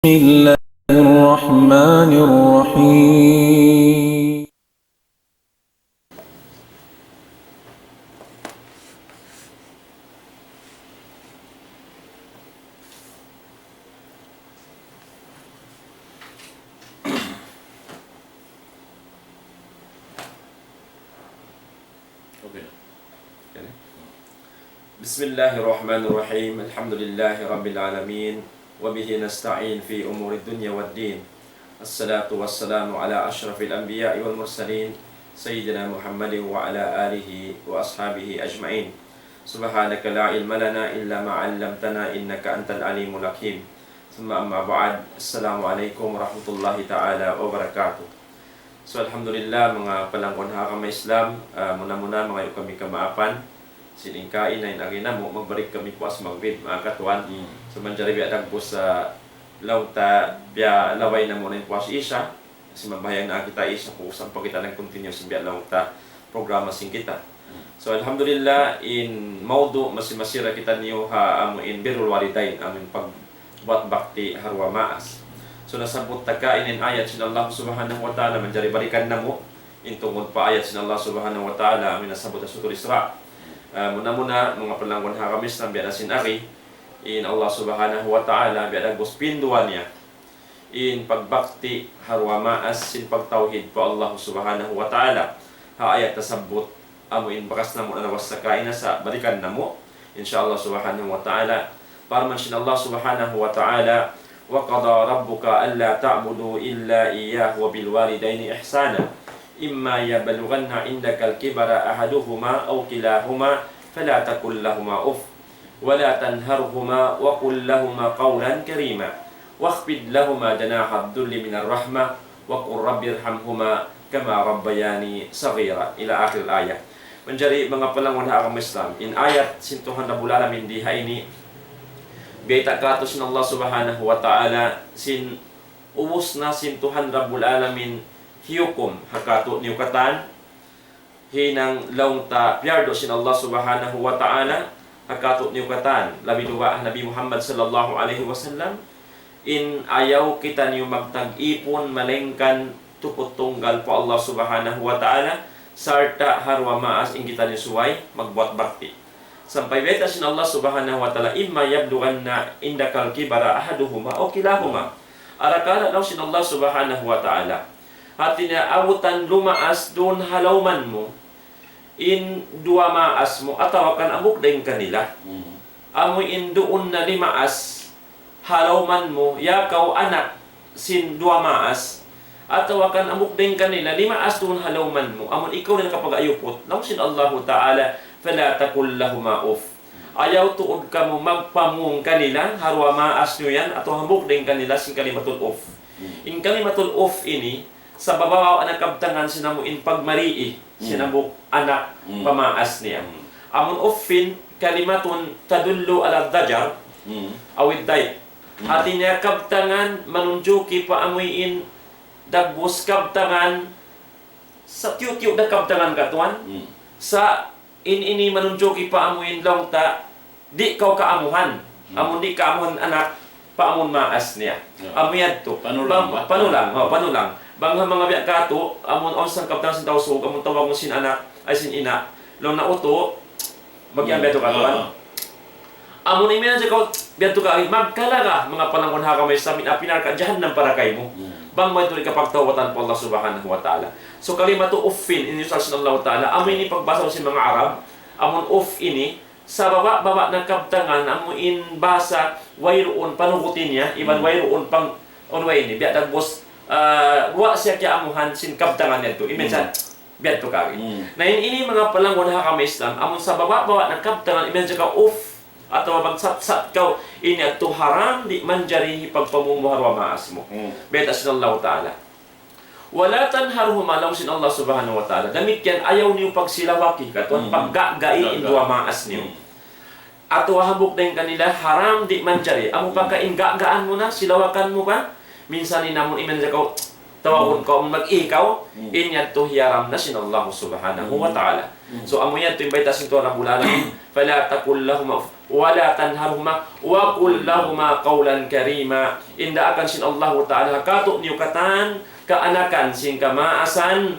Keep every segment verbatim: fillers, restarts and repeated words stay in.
الله الرحمن الرحيم. Okay na. Yan eh. بسم الله الرحمن الرحيم. الحمد لله رب العالمين. وبه نستعين في أمور الدنيا والدين. الصلاة والسلام على أشرف الأنبياء والمرسلين سيدنا محمد وعلى آله وأصحابه أجمعين. سبحانك لا علم لنا إلا ما علمتنا إنك أنت العليم الحكيم. ثم أما بعد. السلام عليكم ورحمة الله تعالى وبركاته. So, alhamdulillah, manga palangguan ha agama Islam, ah, muna-muna, mangayu' kami kamaapan. Sin in kaina in agi namu', magbalik kami puas Maghrib, manga katuan. Hmm. So, manjari biya' dagbus sa laung ta, biya' laway namu' na in puas Isha. Kasi mabahayang na kita Isha, puas ampa kita nag-continue sin biya' laung ta programa sin kita. Hmm. So, alhamdulillah, in mawdu' masi-masi ra kitaniyu ha amu in birrul walidain, amu in pag buat bakti ha duwa maas. So, nasabbut ta kaina in ayat sin Allah Subhanahu wa Ta'ala, manjari balikan namu', in tungud pa ayat sin Allah Subhanahu wa Ta'ala, amu in nasabbut ha Suratul Isra. Ah, muna-muna, manga palangguan ha agama Islam, biya' na sin agi, in Allah Subhanahu wa Ta'ala, biya' dagbus pinduwa niya in pagbakti ha duwa maas sin pagtawhid pa Allah Subhanahu wa Ta'ala. Ha ayat nasabbut, amu in bakas namu' na nabassa kaina sa' balikan namu', insya Allah Subhanahu wa Ta'ala. Parman sin Allah Subhanahu wa Ta'ala, وقضى ربك ألا تعبدوا إلا إياه وبالوالدين إحسانا إما يبلغن عندك الكبر أحدهما أو كلاهما فلا تقل لهما أف ولا تنهرهما وقل لهما قولا كريما واخفض لهما جناح الذل من الرحمة وقل رب ارحمهما كما ربياني صغيرا. إلى آخر الآية. Manjari manga palangguan ha agama Islam, in ayat sin Tuhan Rabbul Alamin di ha ini, bayta' kātu' sin Allah Subhanahu wa Ta'ala, sin ubus na sin Tuhan Rabbul Alamin hiyukum ha kātu'niyu katan, hinang laung ta piyardu sin Allah Subhanahu wa Ta'ala ha kātu'niyu katan, labi duwa ha Nabi Muhammad sallallahu alayhi wasallam, in ayaw kitaniyu magtag-ipun malaingkan tuput tunggal pa Allah Subhanahu wa Ta'ala, sarta' ha duwa maas in kitaniyu subay magbuat bakti. Sampay bayta' sin Allah Subhanahu wa Ta'ala, إما يبلغن عندك الكبر أحدهما أو كلاهما. Arakala' laung sin Allah Subhanahu wa Ta'ala, hāti niya abutan lumaas duun ha lawman mu in duwa maas mu, atawa kan hambuuk dayn kanila. Hmm. Amu in duun na limaas ha lawman mu, ya kaw anak sin duwa maas, atawa kan hambuuk dayn kanila, limaas duun ha lawman mu, amun ikaw in nakapag-ayuput, laung sin Allahu Ta'ala, فلا تقل لهما أف. Ayaw tuud kamu magpamung kanila, ha duwa maas niyu yan, atawa hambuuk dayn kanila sin kalimatul uf. Hmm. In kalimatul uf ini, sabab bawa' na kabtangan sin amu in pagmarii, sin Hmm. hambuuk anak Hmm. pa maas niya. Hmm. Amun uffin, kalimatun tadullu ala zajar, Hmm. awid daik. Hmm. Hāti niya kabtangan manunjuki pa amuin dagbus kabtangan sa tiyu'-tiyu' da kabtangan katuan. Hmm. Sa in ini manunjuki pa amuin laung ta, di' kaw kaamuhan. Hmm. Amun di' kaamuhan anak, pa amun maas niya. Ya. Amu yadtu. Panulang Bang, ba? Panulang, ho, panulang. Bang ha manga biya' katu', amun awn sangkap dayn sin Tausug, amun tawag mu sin anak, ay sin ina', laung na utu', Mag-iyan Hmm. biya' tu ka, tuwan? Ah. Amun imiyan siya kaw, biya' tu ka, magkalaga, manga panangun ha agama Islam, in api narka' jahannam para kaymu. Hmm. Bang mayta' di' kapagtawbatan pa Allah Subhanahu wa Ta'ala. So, kalimatu uffin, in usal sin Allah Ta'ala, amu ini pagbasa sin manga Arab, amun uff ini, sa baba'-baba' na kabtangan, amu in basa, wayruun panugutin niya, iban Hmm. wayruun pang, unu ini, biya' dagbus, ah, wa' siya kiyaamuhan sin kabtangan niya tu. Imiyan sa, Hmm. biya' tu kari. Hmm. Na in ini manga panangun ha agama Islam, amun sa baba'-baba' na kabtangan imiyan sa kaw uff, atawa magsatsat kaw, ini yadtu haram di' manjari hipagpamung mu ha duwa maas mu. Hmm. Bayta' sin Allah Ta'ala. ولا تنهرهما, laung sin Allah Subhanahu wa Ta'ala. Damikkiyan ayaw niyu pagsilawaki katuan, Hmm. paggagai in Gaga. duwa maas niyu. Hmm. Atawa hambuuk dayn kanila haram di' manjari. Amu pa Hmm. ka in gagaan mu na, silawakan mu pa. Minsan in amun imiyan sa kaw, Tawagun kaw, mag-ikaw, in yadtu hiyaram na sin Allah Subhanahu wa Ta'ala. So, amu yadtu in bayta' sin Tuhan Rabbul Alamin, فلا تقل لهما ولا تنهرهما وقل لهما قولا كريما. In daakan sin Allah Ta'ala, katu' niyu katan, kaanakan sin kamaasan,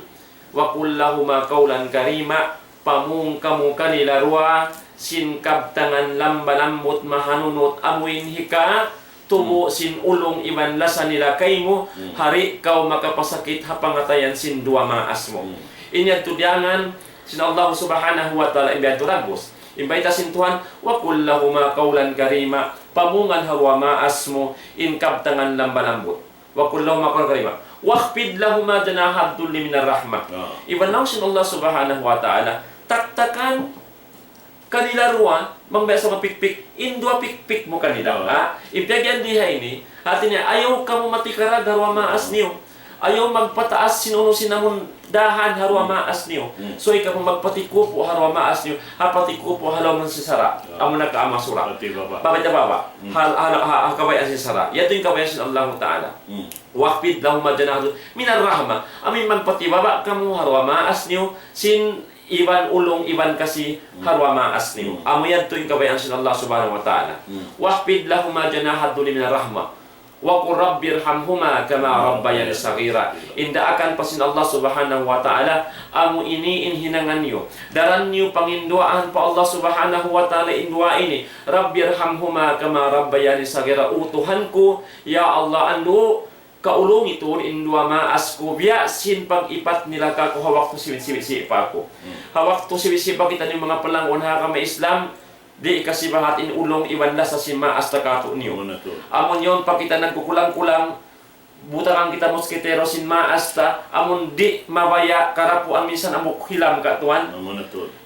وقل لهما قولا كريما, pamung kamu kanila duwa sin kabtangan lamba-lambut mahanunut amuin hika tumu' sin ulung iban lasa nila kaymu, hari kaw makapasakit ha pangatayan sin duwa maas mu. In yadtu diyangan sin Allah Subhanahu wa Ta'ala in biya' yadtu dagbus. In bayta' sin Tuhan, وقل لهما قولا كريما, pamungan ha duwa maas mu in kabtangan lamba-lambut. وقل لهما قولا كريما. واخفض لهما جناح الذل من الرحمة. Iban laung sin Allah Subhanahu wa Ta'ala, taktakan kanila duwa, bang biya' sa mapikpik, in duwa pikpik mu kanila. Ha? In piyag-iyan di ha ini, hati niya, ayaw kamu matikarag ha duwa maas niyu. Ayaw magpataas sin unu sin amun dahan ha duwa maas niyu. So, ikaw magpatikupu ha duwa maas niyu, ha patikupu ha lawm sin sara'. Amu na ka amasura. Pababa-baba. Ha, ha, ha, ha kabayaan sin sara'. Yadtu in kabayaan sin Allah Ta'ala. واخفض لهما جناح الذل من الرحمة. Amuin magpatibaba kamu ha duwa maas niyu sin iban ulung iban kasi ha duwa maas niyu. Amu yadtu in kabayaan sin Allah Subhanahu wa Ta'ala. واخفض لهما جناح الذل من الرحمة وقل رب ارحمهما كما ربياني صغيرا. In daakan pa sin Allah Subhanahu wa Ta'ala, amu ini in hinangan niyu. Daran niyu panginduwaan pa Allah Subhanahu wa Ta'ala in duwaa ini. رب ارحمهما كما ربياني صغيرا. O Tuhan ku, ya Allah, andu', kaulungi tuud in duwa maas ku, biya' sin pag-ipat nila kāku' ha waktu siwi'-siwi' pa aku. Ha waktu siwi'-siwi' pa kitaniyu manga palangguan ha agama Islam, di' kasibahat in ulung iban lasa sin maas ta kātu'niyu. Amun yaun pa kita nagkukulang-kulang, butangan kita muskitero sin maas ta, amun di' mabaya' karapuan minsan amu hilam ka tuwan.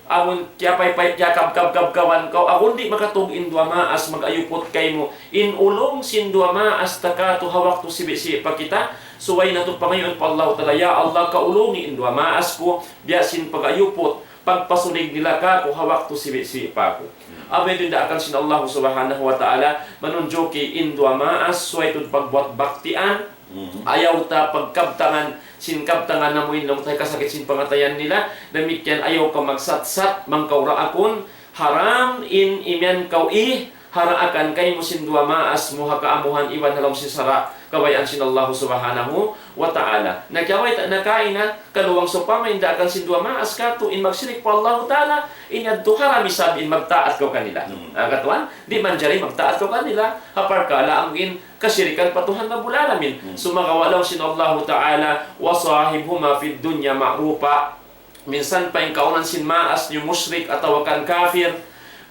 Amun kiyapaypay, kiyakabkab-kabkaban kaw, amun di' makatug in duwa maas mag-ayuput kaymu. In ulung sin duwa maas ta kātu' ha waktu siwi'-siwi' pa kita, subay natu' pangayuun pa Allahu Ta'ala, ya Allah, kaulungi in duwa maas ku, biya' sin pag-ayuput, pagpasunig nila kāku' ha waktu siwi'-siwi' pa aku. Amu yadtu in daakan sin Allah Subhanahu wa Ta'ala, manunjuki in duwa maas, subay tuud pagbuwat baktian, ayaw ta pagkabtangan sin kabtangan amu in laung ta hikasakit sin pangatayan nila, damikkiyan ayaw kaw magsatsat, mangkaw raakun, haram in imiyan kaw ih, ha daakan kaymu sin duwa maas mu ha kaamuhan iban ha lawm sin sara', kabayaan sin Allah Subhanahu wa Ta'ala. Na kiyaway ta, na kaina, kaluwang sawpama in daakan sin duwa maas kātu', in magsirik pa Allahu Ta'ala, in yadtu haram isab in magtaat kaw kanila. Ah, katuan, di' manjari magtaat kaw kanila, ha parkala' amu in kasirikan pa Tuhan Rabbul Alamin. Sumagawa' laung sin Allahu Ta'ala, وصاحبهما في الدنيا معروفا. Minsan pa in kaawnan sin maas niyu mushrik atawa kan kafir,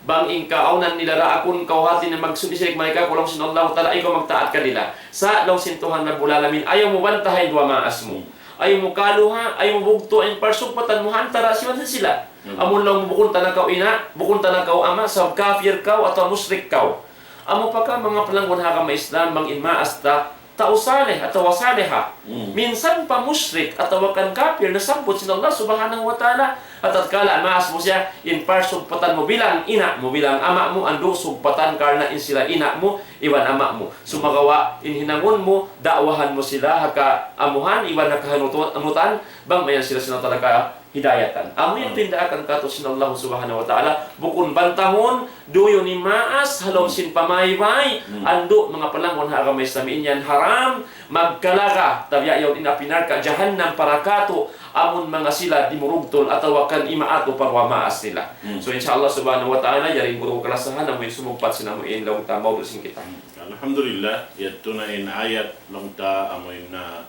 bang in kaawnan nila raakun kaw hati niya magsirik, mayta' laung sin Allahu Ta'ala, ayaw kaw magtaat kanila. Sa' laung sin Tuhan Rabbul Alamin, ayaw mu bantaha in duwa maas mu. Ayaw mu kaluha, ayaw mu bugtu' in parsugpatan mu ha antara' sila. Amun laung mu bukun ta na kaw ina', bukun ta na kaw ama', sabab kafir kaw atawa mushrik kaw. Amu pa ka manga palangguan ha agama Islam, bang in maas ta, tau salih atawa saliha. Minsan pa mushrik atawa kan kafir, nasabbut sin Allah Subhanahu wa Ta'ala, ha tatkala maas mu siya, in parsugpatan mu bilang ina' mu, bilang ama' mu, andu' sugpatan karna' in sila ina' mu iban ama' mu. Sumagawa', in hinangun mu, da'wahan mu sila ha kaamuhan iban ha kahanutu-, anutan, bang mayan sila sin Allah Ta'ala ka hidayatan. Amu in pindaakan kātu' sin Allah Subhanahu wa Ta'ala, bukun bantahun, duyun in maas, ha lawm sin pamaybay, andu' manga palangguan ha agama Islam in yan haram, magkalaga, tabiya' yaun in api narka' jahannam para kātu', amun manga sila dimurugtul atawa kan imaatu pa duwa maas nila. So, insha Allah Subhanahu wa Ta'ala, yari in guru kalasahan, amu in sumugpat sin amu in laung ta mawdu' sin kita. Alhamdulillah, yadtu na in ayat laung ta amu in na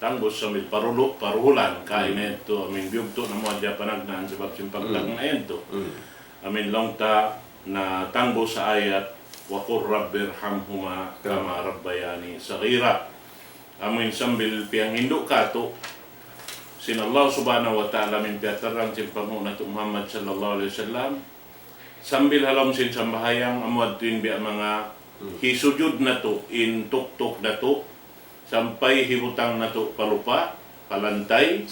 tangbus sambil parulu-, paruhulan, kaina yadtu, amu in biyugtu' namu' hadja panagnaan sabab sin pagtagna' yadtu. Amu in laung ta na tangbus ha ayat, وقل رب ارحمهما كما ربياني صغيرا. Amu in sambil piyanghindu' kātu' sin Allah Subhanahu wa Ta'ala, amu in piyatarrang sin panghu' natu' Muhammad sallallahu alayhi wasallam, sambil ha lawm sin sambahayang, amu yadtu in biya' manga hisujud natu', in tuktuk natu', sampay hibutang natu' pa lupa', pa lantay,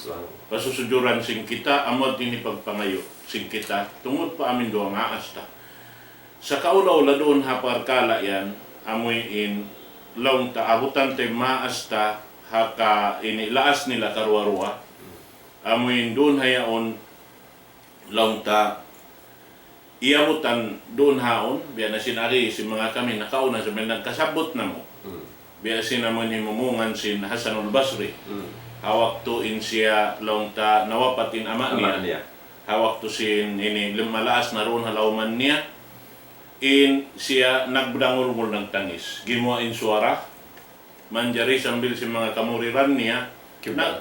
pasusujuran sin kita, amu yadtu in hipagpangayu' sin kita, tungud pa amu in duwa maas ta. Sa' kaula-ula duun ha parkala' yan, amu in laung ta abutan ta in maas ta, ha ka ini laas nila karuwa-ruwa. Amuin duun ha yaun laung ta iyabutan duun haun, biya' na sin ari sin manga kami nakauna sa' nagkasabbut namu'. Hmm. Biya' sin amun himumungan sin Hasanul Basri. Hmm. Ha waktu in siya laung ta nawapat in ama' niya. Ama' niya. Ha waktu sin ini limalaas na duun ha lawman niya. In siya nagdangulngul nagtangis. Gimuwa' in suwara, manjari sambil sin manga kamuridan niya,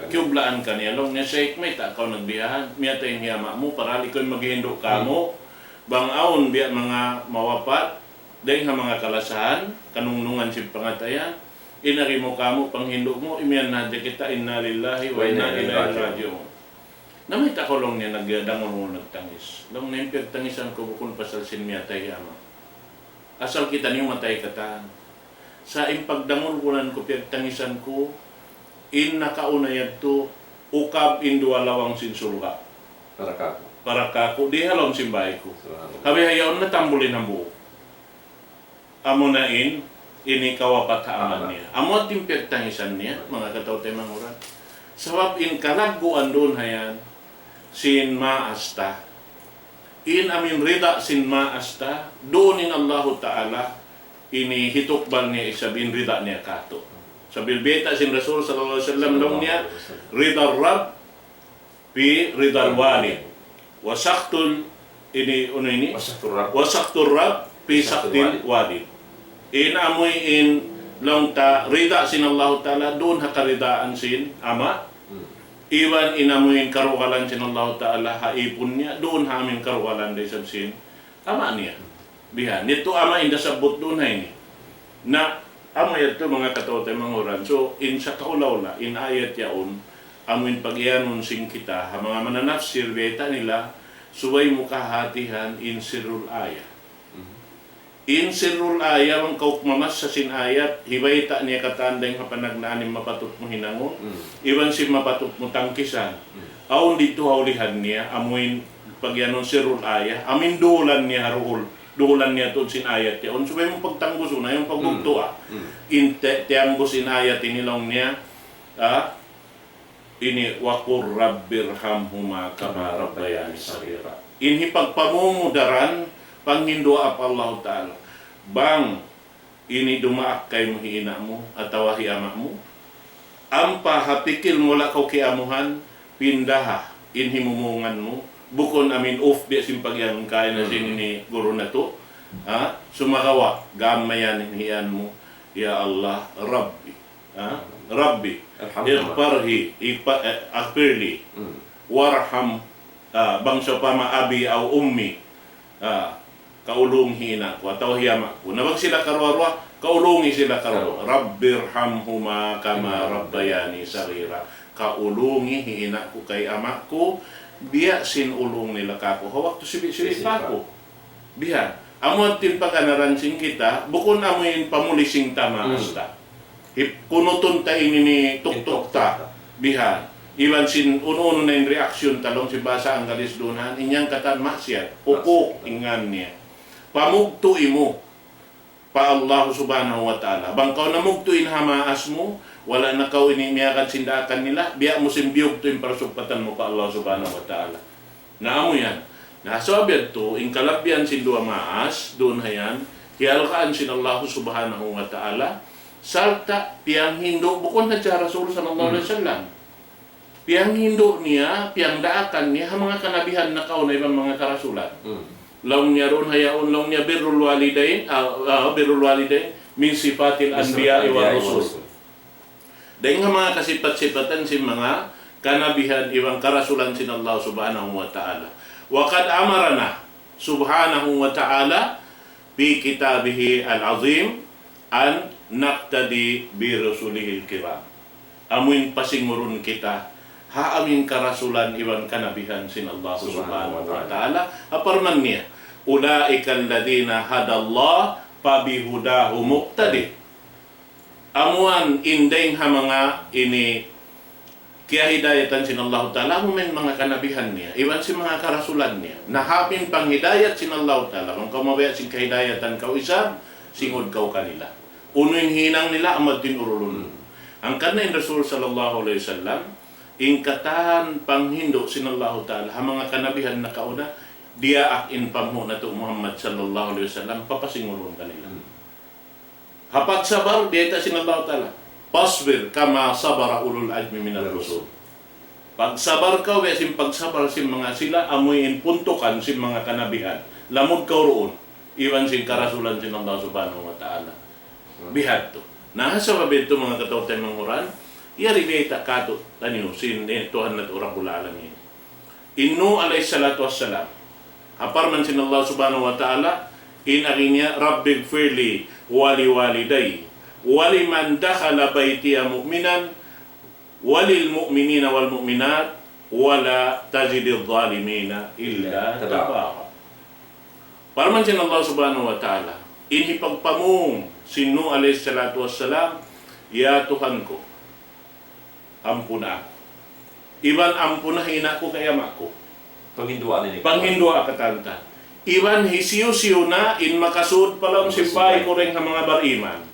kiyublaan kaniya. Laung niya, "Shaykh, mayta' kaw nagbihaun? Miyatay in hi ama' mu, parali kaw in maghindu' kamu. Hmm. Bang awn biya' manga mawapat, dayn ha manga kalasahan, kanungnungan sin pangatayan, in ari mu kamu, panghindu' mu, imiyan na hadja kita, inna lillahi wa inna ilayhi raji'un. Na mayta' kaw," laung niya, "nagdangulngul nagtangis?" Laung niya, "In piyagtangisan ku bukun pasal sin miyatay hi ama'. Asal kitaniyu matay katan. Sa' in pagdangulngulan ku, piyagtangisan ku, in nakauna yadtu, ukab in duwa lawang sin surga'. Para kaku'. Para kaku', di ha lawm sin bāy ku. Subhanallah. Kabihaun na tambul in hambuuk." Amuna in, ini kawapat ha ama' niya. Amu in piyagtangisan niya, manga kataw-taymanghuran. Sabab in kalagguan duun hayan, sin maas ta. In amin rida sin maas ta, duun in Allahu Ta'ala, ini hitukbal niya isab in rida niya kātu'. Sabab bayta' sin Rasul sallallahu alayhi wasallam, laung niya, "رضا الرب في رضا الوالد. وسخط," ini, unu ini? "وسخط الرب في سخط الوالد." In amuin laung ta rida sin Allahu Ta'ala, duun ha karidaan sin ama'. Hmm. Iban in amuin karugalan sin Allahu Ta'ala ha ipun niya, duun ha amuin karugalan da isab sin ama' niya. Bihan. Yadtu ama' in da sabbut duun ha ini. Na, amu yadtu manga kataw-taymanghuran. So, in sakaula-ula, in ayat yaun, amuin pag-iyanun sin kita, ha manga mananafsir, bayta' nila, subay mu kahatihan in sirrul ayah. Mhm. In sirrul ayah, bang kaw mamassa sin ayat, hibayta' niya katan dayn ha panagnaan in mapatut mu hinangun, mm, iban sin mapatut mu tangkisan. Mm. Awn didtu ha ulihan niya, amuin pag-iyanun sirrul ayah, amuin duhulan niya ha duhul, duhulan niya tuud sin ayat yaun, subay mu pagtanggusun, ayaw mu pagbugtuan. Mm. Mm. In te-, tiyanggus in ayat ini laung niya, ah, ini, وقل رب ارحمهما كما ربياني صغيرا. In hipagpamumudaran, panghinduwaa pa Allahu Ta'ala. Bang ini dumaak kaymu hi ina' mu, atawa hi ama' mu, ampa ha pikil mu wala' kaw kiyamuhan, pindaha in himumungan mu, bukun amuin uf biya' sin pag-iyanun kaina sin ini guru natu', ha? Sumagawa', gam mayan in hiyan mu, "Ya Allah, Rabbi." Ha? "Rabbi, ارحمهما. Ighfirli, ighfa-, eh, ighfirli. Mm. Warham," ah, bang sawpama, "abi aw ummi." Ah, "kaulungi hi ina' ku atawa hi ama' ku." Na bang sila karuwa-ruwa, "Kaulungi sila karuwa." Karuwa. "Rabbi irhamhuma kama, mm, rabbayani saghira." Kaulungi hi ina' ku kay ama' ku, biya' sin ulung nila kāku' ha waktu sibi'-sibi' pa aku. Bihan. Amu in pagkanaran sin kita, bukun amu in pamulising ta maas ta. Hmm. Hip-, kunutun ta ini ni tuktuk ta. Tuktuk ta. Bihan. Iban sin unu-unu na in reaksyon ta laung sin bahasa Anggalis duun ha, in yan katan maksiyat. Maksiyat. Hukuk in ngan niya. Pamugtu' mu pa Allah Subhanahu wa Ta'ala. Bang kaw namugtu' in ha maas mu, wala' na kaw ini miyagad sin daakan nila, biya' mu sin biyugtu' in parasugpatan mu pa Allah Subhanahu wa Ta'ala. Na amu yan. Na sabab yadtu, in kalabihan sin duwa maas, duun ha yan, hiyalgaan sin Allah Subhanahu wa Ta'ala, sarta' piyanghindu', bukun hadja Rasul sallallahu alayhi wasallam. Piyanghindu' niya, piyangdaakan niya, ha manga kanabihan nakauna iban manga karasulan. Hmm. Laung niya duun ha yaun, laung niya birrul walidain, ah, ah, birrul walidain, min sifatil anbiya'i war rusul. Dayn ha manga kasipat-sipatan sin manga kanabihan iban karasulan sin Allah Subhanahu wa Ta'ala. وقد أمرنا سبحانه وتعالى في كتابه العظيم أن نقتدي برسله الكرام. Amuin pasingurun kita ha amuin karasulan iban kanabihan sin Allah Subhanahu wa Ta'ala. Subhanahu wa Ta'ala. Parman niya, أولئك الذين هدى الله فبهداهم اقتده. Amu yan in dayn ha manga ini kiyahidayatan sin Allahu Ta'ala, amu in manga kanabihan niya, iban sin manga karasulan niya. Na ha amuin panghidayat sin Allahu Ta'ala, bang kaw mabaya' sin kahidayatan kaw isab, singud kaw kanila. Unu in hinang nila, amu in urulun. Hmm. Hangkan na in Rasul sallallahu alayhi wasallam, in katan panghindu' sin Allahu Ta'ala, ha manga kanabihan nakauna, diyaak in panghu' natu' Muhammad sallallahu alayhi wasallam, papasingulun kanila. Hmm. Ha pagsabar, biyayta' sin Allahu Ta'ala, فاصبر كما صبر أولو العزم من الرسل. Pagsabar kaw, biya' sin pagsabar sin manga sila, amuin puntukan sin manga kanabihan. Lamud kaw duun, iban sin karasulan sin Allah Subhanahu wa Ta'ala. Bihadtu. Na, ha sabab yadtu, manga kataw-taymanghuran, yari biyayta' kātu'niyu sin, eh, Tuhan natu' Rabbul Alamin. In Nuh alayhi salatu wassalam, ha parman sin Allah Subhanahu wa Ta'ala, in agi niya, رب اغفر لي ولوالدي ولمن دخل بيتي مؤمنا وللمؤمنين والمؤمنات ولا تزد الظالمين إلا تبارا. Parman sin Allah Subhanahu wa Ta'ala, in hipagpamung sin Nuh alayhi salatu wassalam, "Ya Tuhan ku, ampuna aku. Iban ampuna in ina' ku kay ama' ku." Panghinduan ini. Panghinduan katan ta. Iban hisiyu-siyu na in makasud pa lawm sin bāy ku dayn ha manga bariman.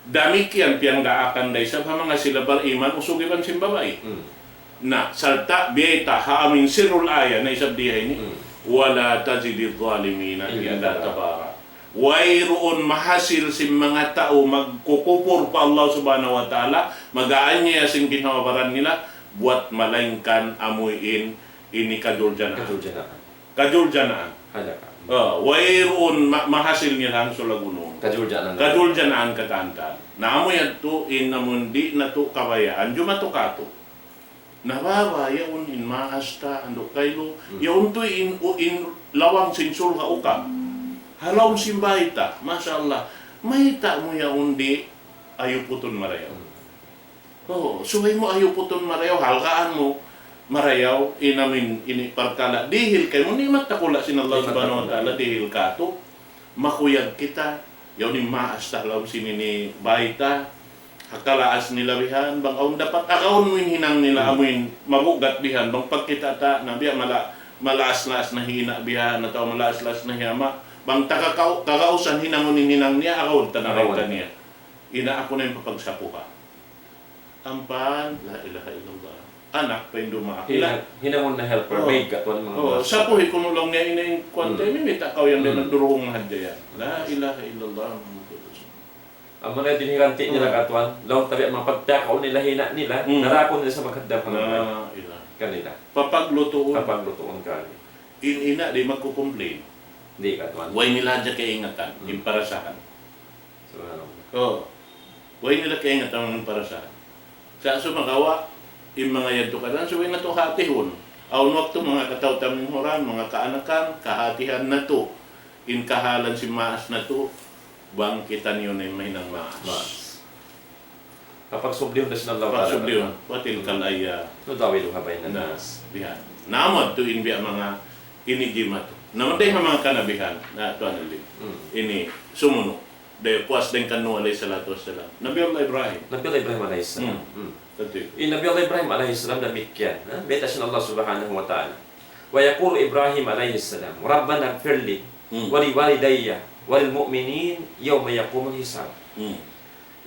Damikkiyan piyagdaakan da isab ha manga sila bariman usug iban sin babai. Hmm. Na, sarta' biyayta' ha amuin sirrul aya na isab di ha ini. Hmm. ولا تزد الظالمين إلا تبارا. Wayruun mahasil sin manga tau magkukupur pa Allah Subhanahu wa Ta'ala, mag-aanyaya sin ginhawa-baran nila, buwat malaingkan amuin ini kadurjanaan. Kadurjanaan. Kadurjanaan. Halaka. Ah, wayruun ma-, mahasil niya langsung lagunun. Kadurjanaan. Kadurjanaan katan ta. Na amu yadtu in amun di' natu' kabayaan, jumatu katu'. Na baba, yaun in maas ta, andu' kaylu, hmm, yaun tuud in, u-, in lawang sin surga' ukab. Ha lawm sin bāy ta, masha Allah. Mayta' mu yaun di' ayuputun marayaw. Hmm. Oh, subay mu ayuputun marayaw, halgaan mu marayaw, in amuin ini parkala'. Dihil kaymu, ni'mat dakula' sin Allah Subhanahu wa Ta'ala, dihil katu'. Makuyag kita, yaun in maas ta ha lawm sin ini bāy ta, ha kalaas nila bihan, bang awn dapat agaun mu in hinang nila, hmm, amuin mabugat bihan, bang pagkita' ta, na biya' mala-, malaas-laas na hi ina' bihan, atawa malaas-laas na hi ama', bang ta kakau-, kagausan hinangun in hinang niya, agaun ta na, agaun ta niya. Ina', aku na in papagsapuha. Ampa, la ilaha illallah. Anak pa in dumaak. Hina-, hinangun na helper, oh, maig katuan manga, oh, bas. Sapuhi kunu' laung niya in, in kuwan, hmm, tayo, mimita' kaw yan, hmm, nagduruhung na hadja yan. La ilaha illallah, Muhammadur Rasulullah. Amuna in higanti' nila, hmm, katuan, laung tabi' mapagtakaw nila hi ina' nila, hmm, narakun nila sa' maghaddam kanila. La ilaha. Kanila. Papaglutuun. Papaglutuun kanila. In ina' di' magkukumplain. Di' katuan. Way nila hadja kaingatan, hmm, in parasahan. Subhanallah. Oh. Way nila kaingatan in parasahan. Sa' sumagawa', in manga yadtu katan, subay natu' hatihun. Awn waktu manga kataw-taymanghuran, manga kaanakan, kahatihan natu' in kahalan sin maas natu', bang kitaniyu na in mahinang maas. Maas. Papagsublihun da sin Allah Ta'ala. Papagsublihun. وتلك الأيام نداولها بين الناس. Bihan. Na amu yadtu in biya' manga ini jimatu. Na amu yadtu in manga kanabihan. Na tuwan ulit. Hmm. Ini sumunu'. Dayn puas dayn kan Nuh alayhi salatu wassalam. Nabi Allah Ibrahim. Nabi Allah Ibrahim alayhi salam. Hmm. Hmm. Betul. In Nabi Allah Ibrahim alayhi salam damikkiyan, ha? Bayta' sin Allah Subhanahu wa Ta'ala. ويقول إبراهيم عليه السلام، ربنا اغفر لي، hmm, ولوالدي وللمؤمنين يوم يقوم الحساب. Hmm.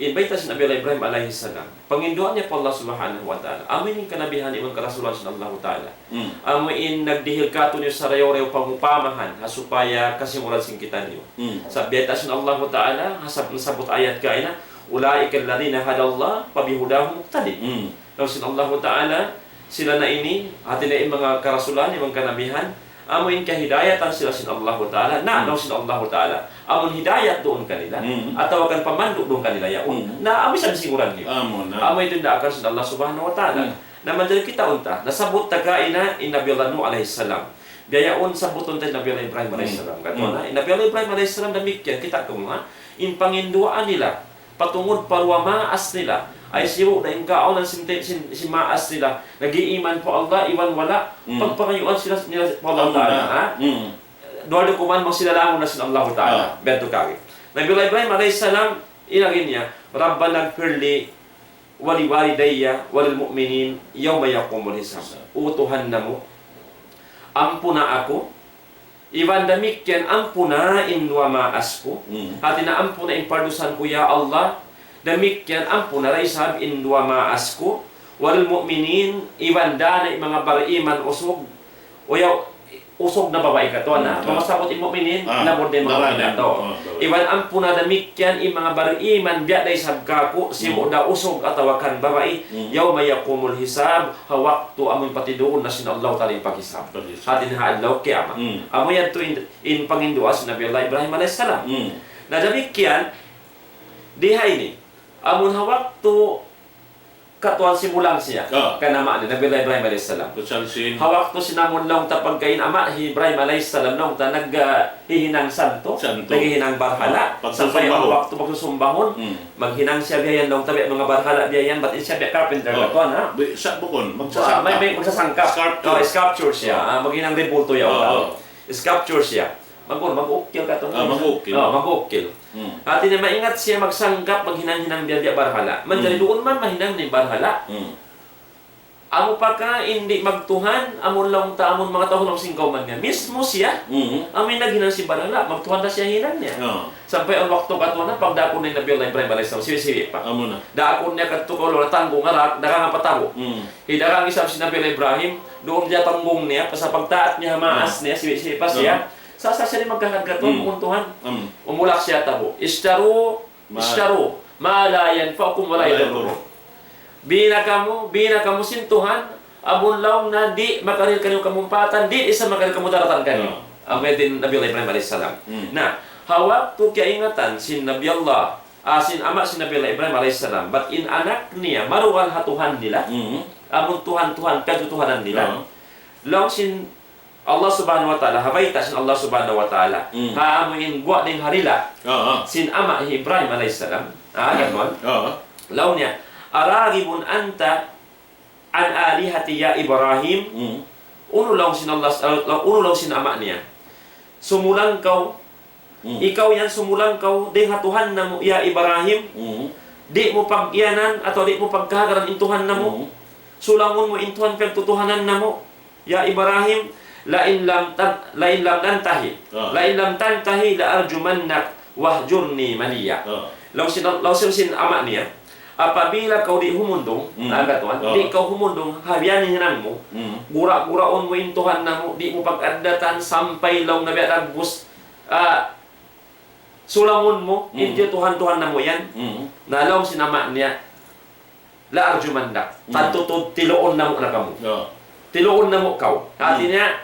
In bayta' sin Nabi Allah Ibrahim alayhi salam, panginduan niya pa Allah Subhanahu wa Ta'ala. Amu in kanabihan iban karasulan sin Allahu Ta'ala. Hmm. Amu in nagdihil katu'niyu sarayaw-rayaw pangupamahan, ha supaya kasinguran sin kitaniyu. Hmm. Sa' bayta' sin Allahu Ta'ala, ha sab-, nasabbut ayat kaina, أولئك الذين هدى الله فبهداه مقتده. Hmm. Laung sin Allahu Ta'ala, sila na ini, hati niya in manga karasulan, in manga kanabihan, amu in kahidayatan sila sin Allahu Ta'ala. Na, hmm, laung sin Allahu Ta'ala, amu in hidayat duun kanila, hmm, atawa kan pamandu' duun kanila yaun. Hmm. Na, amu in sa' singuran niyu. Amu na. Amu in daakan sin Allah Subhanahu wa Ta'ala. Hmm. Na manjari kita unta, nasabbut ta kaina in Nabi Allah Nuh alayhi salam. Biya' yaun sabbutun ta in Nabi Allah Ibrahim alayhi salam. Hmm. Katu' na, in Nabi Allah Ibrahim alayhi salam damikkiyan kita kunu', ha? In panginduan nila, patungud pa duwa maas nila. Ay sibu' da in kaawnan sin, sin, sin maas nila. Nag-iiman pa Allah, iban wala'. Hmm. Pagpangayuan sila, nila pa Allah Ta'ala, ha? Hmm. Duwa da kuman bang sila langun na sin Allahu Ta'ala. Ah. Biya' tu kari. Nabi Allah Ibrahim alayhi salam, in agi niya, ربنا اغفر لي ولوالدي وللمؤمنين يوم يقوم الحساب. O Tuhan namu', ampuna aku, iban damikkiyan ampuna in duwa maas ku. Hmm. Hati niya ampuna in pardusahan ku, ya Allah, Damikkiyan ampun na da isab in duwa maas ku, wal mu'minin, iban da na in manga bariman usug, uyaw, usug na babai katuan na, hmm, mamasabut in mu'minin, ah, labud na in manga babai katuan. Ah, babai. Iban ampun na damikkiyan in manga bariman biya' da isab kaku', sibu' da usug atawa kan babai, hmm, yawma yaqumul hisab, ha waktu amun patiduun na sin Allah Ta'ala in paghisab. Paghisab. Hati niya ha adlaw kiyamat. Hmm. Amu yadtu in, in panginduwaa sin Nabi Allah Ibrahim alayhis salam. Hmm. Na damikkiyan, di ha ini, amun ha waktu katuan simulang siya, ah, kan ama' niya, Nabi Allah Ibrahim alayhis salam. Pasal sin? Ha waktu sin amun laung ta pagka in ama' hi Ibrahim alayhis salam, laung ta nag, ah, hihinang santo, santo, naghihinang barhala', ah, sampay ha pagsusumbahun, waktu pagsusumbahun, hmm, maghinang siya biya' yan, laung ta biya' manga barhala' biya' yan, bat in siya biya' carpenter, ah, katuan, ha? Bi-, sa-, bukun, ah, magsasangkap. May, may magsasangkap. Sculpture. Oh, sculpture siya. Ah. Ah, maghinang rebulto yaun, ah, tau. Oh. Sculpture siya. Mag-, mag-ukil katuan. Ah, mag-ukil. Oh, mag-ukil. Hmm. Hati niya maingat siya magsangkap, maghinang-hinang biya'-biya' barhala'. Manjari, hmm, duun man mahinang niya in barhala'. Hmm. Amu pa ka in di' magtuhan, amun laung ta amun manga tau laung sin kawman niya. Mismu siya, hmm, amu in naghinang sin barhala', magtuhan da siya hinang niya. Oh. Sampay awn waktu katuan na, pagdaakun na in Nabi Allah Ibrahim alayhis salam, siwi'-siwi' pa. Amu na. Daakun niya kadtu kaw laung na tanggung arak, dagang pa tabu'. Hmm. Hidagang isab sin Nabi Allah Ibrahim, duun niya tanggung niya, pasal pagtaat niya ha maas niya, siwi'-siwi' pa siya. Hmm. Sa', sa' siya di' magkahagad katuan, hmm, bukun tuhan. Hmm. Umulak siya tabu'. Ishtaru, ma-, ishtaru, ma la yanfa'ukum wa la yadurrukum. Bina kamu, bina kamu sin Tuhan, amun laung na di' makarihil kaniyu kamumpaatan, di' isab makarihil kamudaratan kaniyu. Hmm. Amu yan in Nabi Allah Ibrahim alayhis salam. Hmm. Na, ha waktu kiyaingatan sin Nabi Allah, ah, sin ama' sin Nabi Allah Ibrahim alayhis salam, bat in anak niya, marugal ha Tuhan nila, hmm, amun Tuhan-Tuhan, piyagtutuhanan nila. Hmm. Laung sin Allah Subhanahu wa Ta'ala, ha bayta' sin Allah Subhanahu wa Ta'ala. Hmm. Ha amu in guwa' dayng ha dila. Ah, ah. Sin ama' hi Ibrahim alayhis salam. Ah, yan man. Ah, ah. Laung niya, "Araghibun anta an alihati ya Ibrahim?" Hmm. Unu laung sin Allah, uh, unu laung sin ama' niya. Sumulang kaw, hmm, ikaw yan sumulang kaw, dayng ha Tuhan namu', ya Ibrahim. Hmm. Di' mu pag-iyanan, atawa di' mu pagkahagaran in Tuhan namu'. Hmm. Sulangun mu in Tuhan piyagtutuhanan namu'. Ya Ibrahim, la in lam tan-, la in lam tantahi, ah, la in lam tantahi la arjumannak wahjurni maliya. Ah. Laung sin, laung sin, sin ama' niya, apabila kaw di' humundung, hmm, na katuan, ah, di' kaw humundung, ha biya' ini hinang mu, hmm, gura-guraun mu in Tuhan namu', di' mu pag-addatan sampay laung na biya' dagbus, ah, sulangun mu, hmm, in tiyu-, Tuhan-Tuhan namu' yan. Hmm. Na laung sin ama' niya, la arjumannak. Hmm. Tantu tuud tiluun namu' na kamu. Ya. Tiluun namu' kaw. Hmm. Hati niya,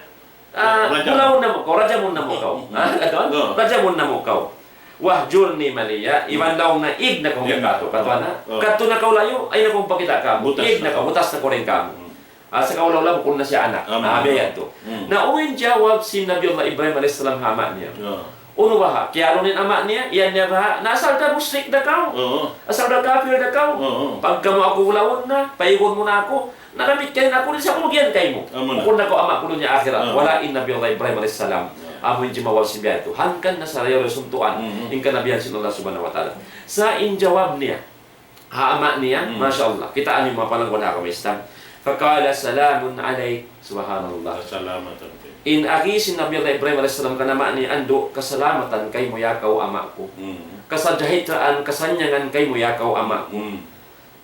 ah, rajamun. Bulaun namu' kaw, rajamun namu' kaw. Hmm. Ah, katuan? Ya. Rajamun namu' kaw. Wahjurni maliya, iban, hmm, laung na ig na kaw, ig na kaw. Katu', katu' na. Ya. Katu' na kaw layu', ayaw na kaw pakita' kamu. Butas na. Ig na kaw, butas na kaw dayn kamu. Hmm. Asa kaw laung bukun na siya anak. Amin. Ah, biya' yan tuud. Hmm. Na, unu in jawab sin Nabi Allah Ibrahim alayhis salam ha ama' niya. Ya. Unu baha', kiyalu in ama' niya, iyan niya baha', na asal da mushrik da kaw. Oo. Asal da kapil da kaw. Oo. Pag kamu aku bulaun na, paigun mu na aku, na damikkiyan aku, di' sa aku magiyan kaymu. Amu na. Bukun na kaw ama' ku dunya akhirat. Oo. Wala' in Nabi Allah Ibrahim alayhis salam. Oo. Amu in jimawab sin biya' yadtu. Hangkan na sarayaw da suntuan. Mm-mm. In kanabihan sin Allah Subhanahu wa Ta'ala. Sa' in jawab niya, ha ama' niya, hmm, masha Allah. Kitaa niyu manga palangga' ku ha agama Islam. Faqala, "Salamun alayk." Subhanallah. Salamatan kaw. In agi sin Nabi Allah Ibrahim alayhis salam kan ama' niya, "Andu', kasalamatan kaymu ya kaw ama' ku. Hmm. Kasajahitraan, kasannyangan kaymu ya kaw ama' ku. Hmm.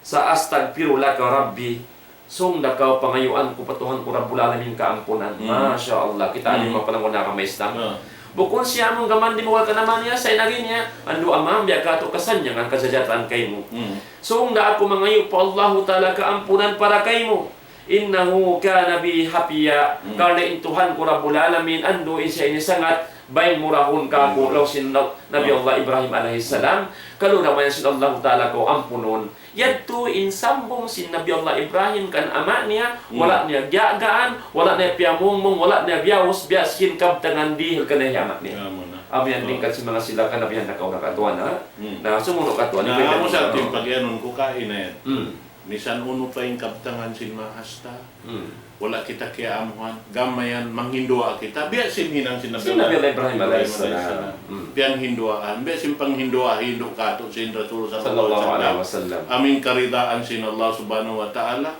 Sa astaghfiru laka Rabbi, sung da kaw pangayuan ku pa Tuhan ku Rabbul Alamin kaampunan." Hmm. Masha Allah, kitaa niyu, hmm, manga palangga' ku ha agama Islam. Ah. Bukun siya amun gaman di' mawal kan ama' niya, sa' in agi niya, "Andu' ama', biya' katu' kasannyangan, kasajahitraan kaymu. Hmm. Sung da aku mangayu' pa Allahu Ta'ala kaampunan para kaymu. Innahu kana bi hafiya." Hmm. Karna' in Tuhan ku Rabbul Alamin, andu' in siya ini sangat bayng murahun kaku', hmm, laung sin Na-, Nabi, hmm, Allah Ibrahim alayhis salam. Kalu da mayan sin Allahu Ta'ala kaw ampunun. Yadtu in sambung sin Nabi Allah Ibrahim kan ama' niya, hmm, wala' niya giyagaan, wala' niya piyamungmung, wala' niya biyaus, biya' sin kabtangan dihil kaniya hi ama' niya. Amu na. Amu yan, oh, lingkat sin manga sila kanabihan nakauna katuan, ha? Hmm. Na, sumunu' katuan, na, amu sa, amu na, amu sa, pag-iyanun ku kaina yan. Hmm. Misan unu pa in kabtangan sin maas ta. Hmm. Wala' kita kiyaamuhan, gam mayan manghinduwaa kita. Biya' sin hinang sin Nabi, sin Nabi Allah Ibrahim alayhis salam. Ibrahim alayhis salam. Hmm. Piyanghinduwaan, biya' sin panghinduwaa hindu' katu' sin Rasul sallallahu alayhi wasallam. Sallallahu alayhi wasallam. Amu in karidaan sin Allah Subhanahu wa Ta'ala,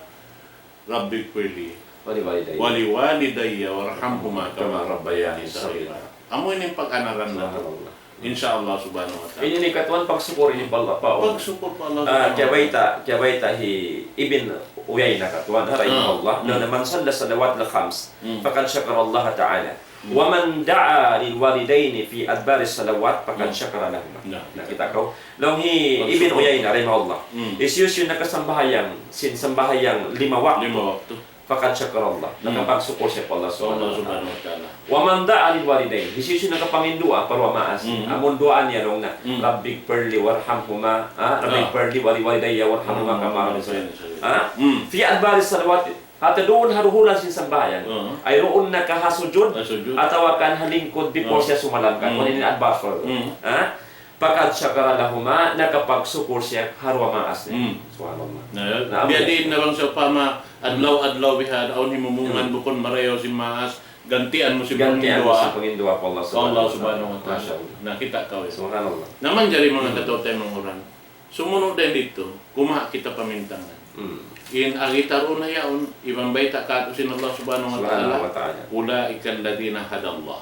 "Rabbighfirli, waliwalidayya, waliwalidayya warhamhuma kama rabbayani saghira." Amu ini in pag-anaran natu'. Subhanallah. Insya Allah subhanahu wa ta'ala. Ini in katuan pagsukul ini pa Allah, pa Allah. Pagsukul pa Allah subhanahu wa ta'ala. Kiyabayta', kiyabayta' hi Ibn Uyayna katuan, ha, rahimahullah. Laung niya, من صلى الصلوات الخمس فقد شكر الله تعالى. ومن دعا للوالدين في أدبار الصلوات فقد شكر لهما. Na, kita' kaw. Laung hi Ibn Uyayna rahimahullah. Hisiyu-siyu nakasambahayang, sin sambahayang lima waktu. Lima waktu. فقد شكر الله. Nakapagsukul siya pa Allah subhanahu wa ta'ala. ومن دعا للوالدين. Hisiyu-siyu nakapanginduwaa pa duwa maas niya. Amun duwaa niya laung niya, رب اغفر لي وارحمهما. Ha? رب اغفر لي ولوالدي وارحمهما كما ربياني صغيرا. Ha? في أدبار الصلوات. Hati duun ha duhuran sin sambahayang. Ay duun na ka ha sujud, atawa kan ha lingkud before siya sumalam kan. Kuwan ini adbar. Ha? فقد شكر لهما, nakapagsukul siya ha duwa maas niya. Subhanallah. Na, biya' diin na bang sawpama adlaw-adlaw biha' awn himumungan bukun marayaw sin maas, gantian mu sin panginduwaa pa Allah subhanahu wa ta'ala. Masya Allah. Na, kita' kaw. Subhanallah. Na manjari manga kataw-taymanghuran. Sumunu' dayn ditu, kumawa' kita pamintangan. In agi ta duun na yaun, iban bayta' katu' sin Allah subhanahu wa ta'ala, أولئك الذين هدى الله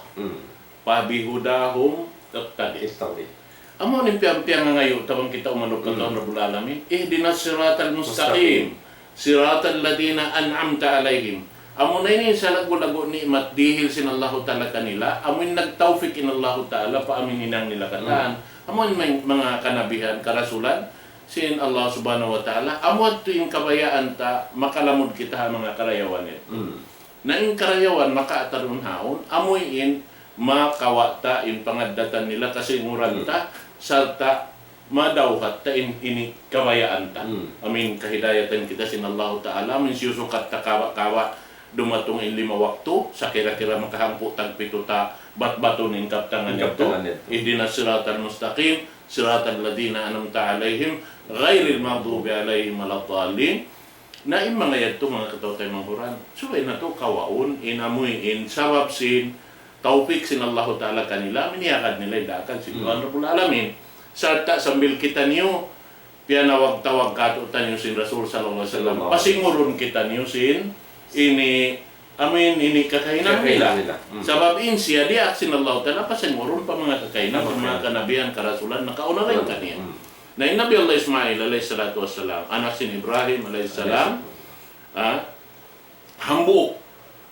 فبهداهم اقتده. Amu in piyang-piyangangayu' ta bang kita umaluk pa Tuhan Rabbul Alamin. اهدنا الصراط المستقيم. صراط الذين أنعمت عليهم. Amu na ini salaggu'-laggu' ni'mat dihil sin Allahu Ta'ala kanila, amu in nagtawfik in Allahu Ta'ala pa amu in hinang nila katan. Amu in manga kanabihan, karasulan sin Allah Subhanahu wa Ta'ala, amu yadtu in kabayaan ta makalamud kita ha manga karayawan yadtu. Na in karayawan makawa' ta duun ha yaun, amu in makawa' ta in pangaddatan nila, kasinguran ta, sarta' madawhat ta in ini kabayaan ta. Amu in kahidayatan kita sin Allahu Ta'ala, amu in siyusukat ta kawa'-kawa' dumatung in lima waktu, sa' kira-kira makahangpu' tagpitu ta batbatun in kabtangan yadtu. اهدنا الصراط المستقيم، صراط الذين أنعمت عليهم، غير المغضوب عليهم ولا الضالين. Na in manga yadtu, manga kataw-taymanghuran, subay natu' kawaun in amu in sabab sin tawfik sin Allahu Ta'ala kanila, amu in iyagad nila in daakan sin Tuhan Rabbul Alamin. Sarta' sambil kitaniyu piyanawag-tawag katu'taniyu sin Rasul sallallahu alayhi wasallam, pasingurun kitaniyu sin ini, amu in ini kakahinang nila. Sabab in siya diyaak sin Allahu Ta'ala pasingurun pa manga kakahinang, pa manga kanabihan, karasulan nakauna dayn kaniya. Na in Nabi Allah Ismail alayhi salatu wassalam, anak sin Ibrahim alayhi salam, ha, hambuuk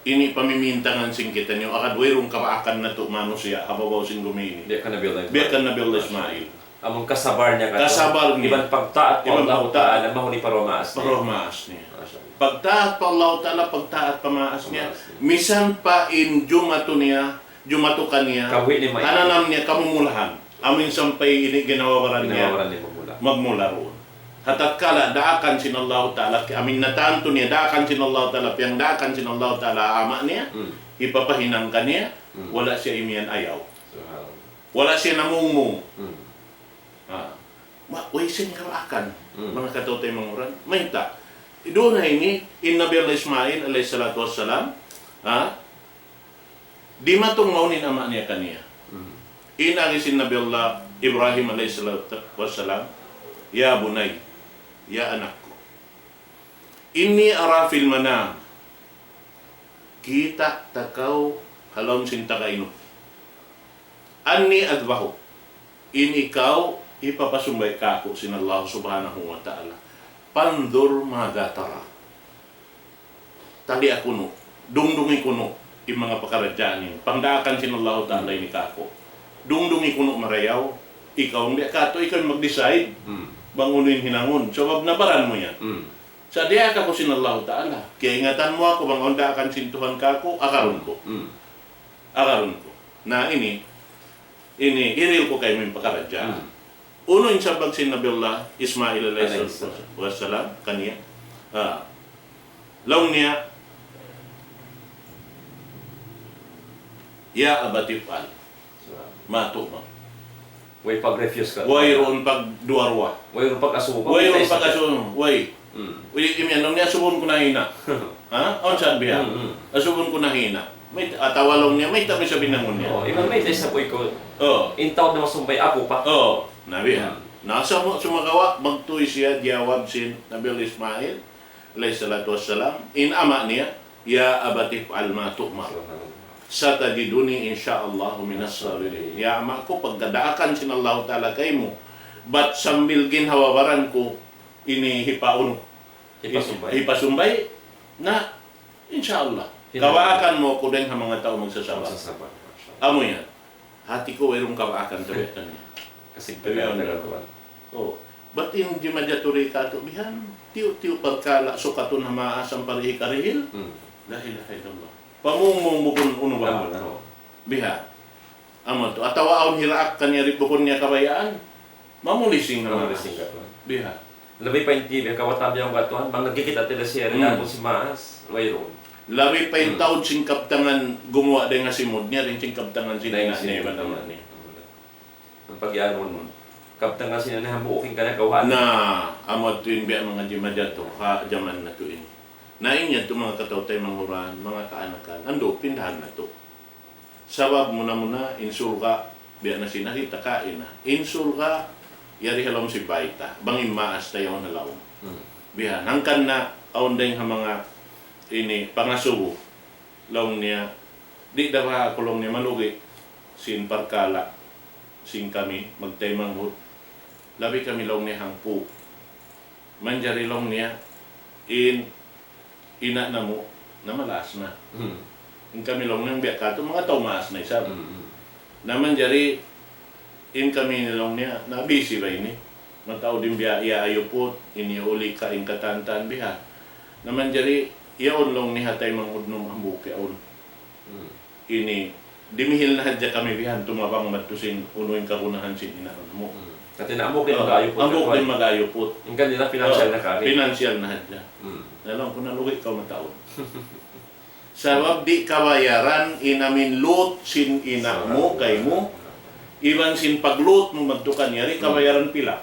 ini pamimintangan sin kitaniyu, agad wayruun kabaakan natu' manusiya' ha babaw sin gumi ini. Biya' kan Nabi Allah Ismail. Biya' kan Nabi Allah Ismail. Amun kasabar niya katu'. Kasabar niya. Iban pagtaat pa Allahu Ta'ala, mahuli pa duwa maas niya. Pa duwa maas niya. Masya Allah. Pagtaat pa Allahu Ta'ala, pagtaat pa maas niya. Misan pa in jumatu niya, jumatu kaniya, kabuhi' niya, hananam niya kamumulahan. Amu in sampay ini ginhawa-baran niya magmula duun. Ha tatkala daakan sin Allahu Ta'ala, amu in natantu niya daakan sin Allahu Ta'ala, piyangdaakan sin Allahu Ta'ala ha ama' niya, hipapahinang kaniya, wala' siya imiyan ayaw. Subhanallah. Wala' siya namungmung. Ha. Ma, way siya kabaakan, manga kataw-taymanghuran. Mayta'? Duun na ini, in Nabi Allah Ismail alayhi salatu wassalam, ha? Dimatung mawn in ama' niya kaniya. In agi sin Nabi Allah Ibrahim alayhi salatu wassalam, يا بني, ya anak ku. إني أرى في المنام. Kita' ta kaw ha lawm sin tagainup. أني أذبحك. In ikaw hipapasumbay kāku' sin Allah Subhanahu wa Ta'ala. فانظر ماذا ترى. Taliya kunu', dungdungi kunu' in manga pakaradjaan ini. Pangdaakan sin Allahu Ta'ala ini kāku'. Dungdungi kunu' marayaw, ikaw in biya' katu', ikaw in mag-decide bang unu in hinangun. Sabab na baran mu yan. Sa' diyaak aku sin Allahu Ta'ala. Kiyaingatan mu aku bang awn daakan sin Tuhan kāku', agarun ku. Agarun ku. Na ini, ini hirihil ku kaymu in pakaradjaan. Unu in sambag sin Nabi Allah Ismail alayhi salatu wassalam kaniya? Ah. Laung niya, يا أبت افعل ما تؤمر. Way pag-refuse ka. Wayruun pagduwa-ruwa. Wayruun pag-asubu. Wayruun pag-asubu. Way. Hmm. Way, imiyan, laung niya, asubun ku na hi ina'. Ha? Awn sabi ha? Hmm, hmm. Asubun ku na hi ina'. Mayta', atawa laung niya, mayta' mi sa binangun niya. Oh, iban mayta' sa puy ku. Oh. In taud na masumbay apu pa. Oh, nabi ha. Hmm. Na sa mu, sumagawa', magtuy siya, jawab sin Nabi Allah Ismail, alayhi salatu wassalam, in ama' niya, يا أبت افعل ما تؤمر. Subhanallah. ستجدني إن شاء الله من الصابرين. Ya ama' ku, pagdaakan sin Allahu Ta'ala kaymu, bat sambil ginhawa-baran ku ini hipaunu, Hipasumbay. hipasumbay, na, insya Allah, Hinang. kawaakan mu aku dayn ha manga tau magsasabar. Magsasabar, masya Allah. Amu yan. Hati ku wayruun kawaakan, tabiat kaniya. Kasi Tabiat tabiat kaniya. Tabiat. Oh. Bat in jimajatu ri katu' bihan, tiyu'-tiyu' parkala' sukatun ha maas ampa di' karihil. Hmm. La ilaha illallah. Pamungmung bukun unu ba? Amu na, oh. Bihan. Amu tu. Atawa awn hiraak kaniya ri bukun niya kabayaan. Mamulising na Mamulising maas. Ka tu. Bihan. Labi pa in T V, kawatan biya' katu', bang nagkikita' tila siya, Hmm. rin ako si maas, wayruun. Labi pa in Hmm. taud sin kabtangan gumuwa' dayn ha simud niya, dayn sin kabtangan sin Dayn ina' sin niya, iban ina' anak niya. Ang pag-iyanun, kabtangan sin ina' niya, hambuuk in kaniya kawhaan. Na, amu tu in biya' manga jimajatu, ha, jaman natu' ini. Na in yan tu manga kataw-taymanghuran, manga kaanakan, andu', pindahan natu'. Sabab muna-muna, in surga', biya' na sin nakita' kaina. In surga', yari ha lawm sin bayta', bang in maas ta yaun ha lawm. Hmm. Bihan, hangkan na, awn dayn ha manga ini, pangasubu, laung niya, di' da ba aku laung niya malugi, sin parkala', sin kami, magtaymanghud. Labi kami laung niya hangpu'. Manjari laung niya, in ina' namu', na maas na. Hmm. In kami laung niya, biya' katu', manga tau maas na isab. Hmm, hmm. Na manjari, in kami laung niya, na busy ba ini? Mataud in biya' iyaayuput, in uli ka, in katan-katan biha. Na manjari, yaun laung niya ha taymanghud natu' hambuuk yaun. Hmm. Ini, dimihil na hadja kami bihan tumabang madtu sin unu in kagunahan sin ina' namu'. Hmm. Hati niya hambuuk in Oh, mag-aayuput hambuuk katu'. In mag-aayuput. In kanila financial Oh, na kari. Financial na hadja. Hmm. Na laung ku na lugi' kaw mataud. Sabab di' kabayaran in amin lut sin ina' mu, Subhanallah. Kaymu. Iban sin paglut mu madtu kaniya ri, Hmm. kabayaran pila.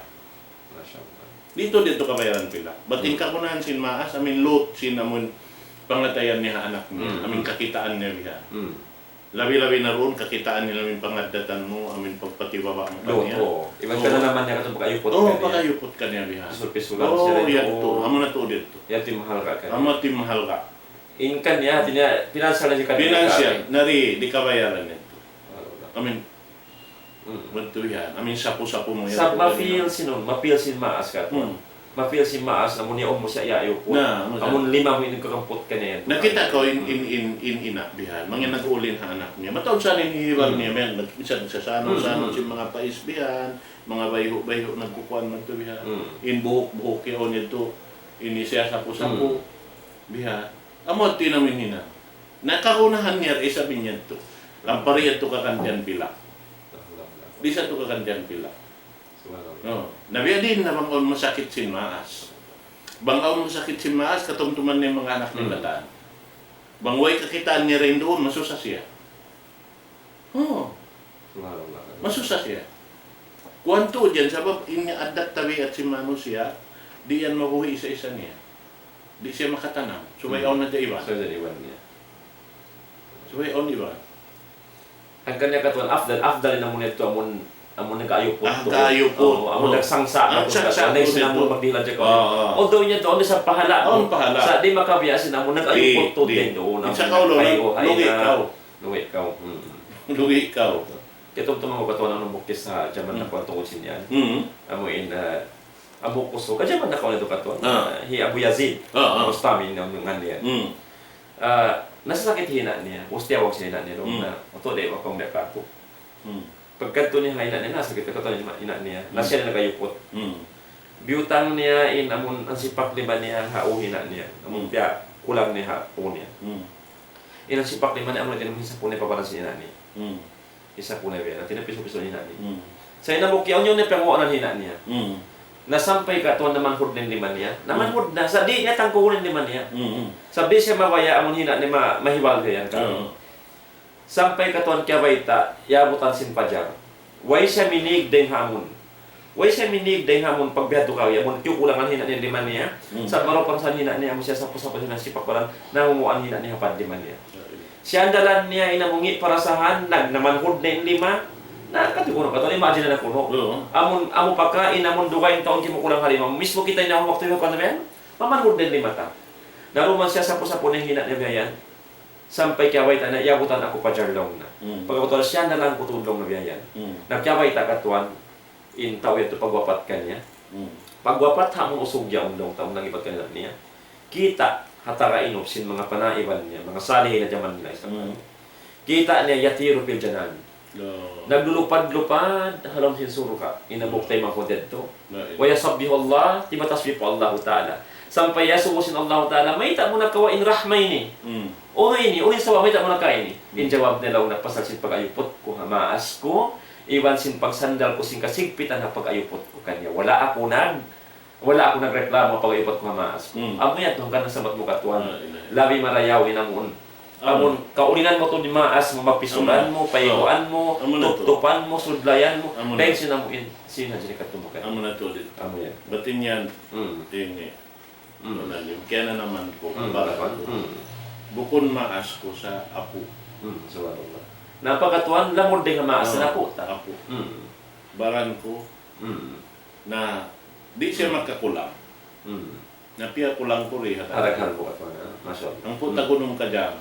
Masya Allah. Di' tuud yadtu kabayaran pila. Bat in Hmm. kagunahan sin maas, amin lut sin amun pangatayan niya ha anak niya, Hmm. amin kakitaan niya biha. Hmm. Labi-labi na duun kakitaan niya amin pangaddatan mu, amin pagpatibaba' mu Lut, kaniya. Oo. Iban Oo. kananaman niya katu' pag-ayuput Oo, kaniya. Pag-ayuput kaniya biha. Pisul-pisulan Oo, siya rin, yadtu. Oo. Amu na tuud yadtu. Yadtu in mahalga' kaniya. Amu yadtu in mahalga'. In kaniya, hati niya, financial niya kaniya. Financial, nari, di' kabayaran yadtu. Mahalga'. Amin, Hmm. Madtu yan. Amin sapu-sapu mu yan. Sa' ma-feel sin unu, ma-feel sin maas katu'. Hmm. Ma-feel sin maas, amun yaun mu siya iyaayuput. Na, amu sa. Amun lima mu in kakamput kaniya. Nakita' kaw in, in, in, in ina' bihan. Manga nag-ulin ha anak niya. Mataud sa in hiwal Hmm. niya, man. Nag-, minsan sa sanu, Hmm, sanu, hmm. sin manga pais bihan. Manga bayhu'-bayhu' nagkukuan madtu bihan. Hmm. In buhuk-buhuk yaun yadtu. Ini siya sapu-sapu. Hmm. Bihan. Amu yadtu in amin hinang. Na kagunahan niya, isab in yadtu. Ampa di' yadtu kakantian pila. Di' sa yadtu kakantian pila. Subhanallah. No. Na biya' diin na bang awn masakit sin maas. Bang awn masakit sin maas, katumtuman niya in manga anak niya Hmm. katan. Bang way kakitaan niya dayn duun, masusa siya. Oo. Subhanallah. Masusa siya. Kuwan tuud yan, sabab in addat tabiat sin manusiya', di' yan mabuhi' isa-isa niya. Di' siya makatanam. Subay Hmm. awn na dya iban. Subay awn na iban niya. Subay awn iban. Hangkan niya katuan, afdal, afdal in amun yadtu amun, amun nag-ayuput Ah, tuud. Nag-ayuput. Oo, amun Oo. Nagsangsa', Ah, nagsangsa' tuud yadtu. Amun magdihilan siya kawin. Oo, oo. Although in yadtu, awn da isab pahala'. Awn pahala'. Sa' di' makabiya' sin amun nag-ayuput tuud. Di', di'. Dayn duun, amun nagkayu', lugi' kaw. Lugi' kaw. Hmm. Lugi' kaw. Katumtuman mu katuan, awn bukis ha jaman Hmm. nakuan tungud sin yan. Hmm. Amu in, ah, Abu Kusug, ha jaman nakuan yadtu katuan. Ah. Ah, hi Abu Yazid. Ah, ah. Bustami in ngan niya. Hmm. Ah, nasasakit in ina' niya, ubus tiyawag sin ina' niya duun Hmm. na, "Utu', di' ba kaw umiyak kāku'?" Hmm. Pagkadtu niya ha ina' niya, nasakit katuan in ina' niya. Hmm. Na siya na nag-ayuput. Hmm. Biyutang niya in amun, in sipak lima niya, ha ū ina' niya. Amun Hmm. piyakulang niya ha ū niya. Hmm. In sipak lima niya, amun yadtu in sapu niya pa baran sin ina' niya. Hmm. Isa puna biya' na, tinapiso-piso in ina' niya. Hmm. Sa' in hambuuk yaun, yaun na piyangunahan in ina' niya. Hmm. Na sampay katuan namanhud na in lima niya. Hmm. Namanhud na, sa' di' niya tangkuhun in lima niya. Hmm, hmm. Sa' di' siya mabaya' amun ina' niya ma-, mahiwal siya yan ka. Oo. Sampay katuan kiyabayta', yaabutan sin pajar. Way siya minīg dayn ha amun. Way siya minīg dayn ha amun pagbihadtu kaw, amun kiyukulangan in ina' niya in lima niya. Hmm. Sa' marupan sa in ina' niya, amun siya sapu-sapu sin sipak baran, nangunguan in ina' niya ha pad lima niya. Siya andalan niya in amun ngi' parasahan, nag-, namanhud na in lima. Na, kati kunu', katu', imagine na kunu'. Oo. Amun, amu pa ka, in amun dugaing taun kimukulang ha lima. Mismu kita in amun waktu yun, kunu' yan? Mamanhud na in lima ta. Na duun man siya sapu-sapu na in ina' niya biya' yan. Sampay kiyabayta' niya, iyabutan aku pa jar laung niya. Hmm. Pag'ubus siya na lang kutulong na biya' yan. Hmm. Na kiyabayta' katuan, in tau yadtu pagwapat kaniya. Hmm. Pagwapat ha manga usug yaun laung ta, nag-ibat kaniya. Kita' ha taga inup sin manga panaiban niya, manga salihin na jaman nila isab. Hmm. Kita' niya يطير في الجنان. No. Naglulupad-lupad ha lawm sin surga'. In hambuuk taymanghud yadtu. La ilaha. ويسبح الله, timatasbih pa Allahu Ta'ala. Sampay iyasubu sin Allahu Ta'ala, mayta' mu nakawa' in rahma ini? Hmm. Unu ini, unu in sabab mayta' mu nakawa' ini? In jawab niya laung niya pasal sin pag-ayuput ku ha maas ku, iban sin pagsandal ku sin kasigpitan ha pag-ayuput ku kaniya. Wala' aku nag-, wala' aku nagreklamo ha pag-ayuput ku ha maas ku. Hmm. Amu yan tuud hangkan nasabat mu katuan. La ilaha. Labi marayaw in amun. Amun. Amun kaulinan mu tuud in maas mu, magpisulan mu, paiguan mu, tuptupan mu, sudlayan mu. Amun. Dayn sin amu in, sin hadja ni katuan mu kaniya. Amu na tuud. Amu yan. Bat in yan, hmm, ini. Hmm. Malalim. Kiyananaman ku, hmm, baran ku. Hmm. Bukun maas ku sa apu'. Hmm, subhanallah. Na pagkatuan, lamud dayn ha maas, ah, na apu' ta. Apu'. Hmm. Baran ku. Hmm. Na, di' siya, hmm, makakulang. Hmm. Na piyakulang ku ri ha daghan. Ha daghan ku katuan, ah. Masya Allah. Hangpu' tag-unum ka jam.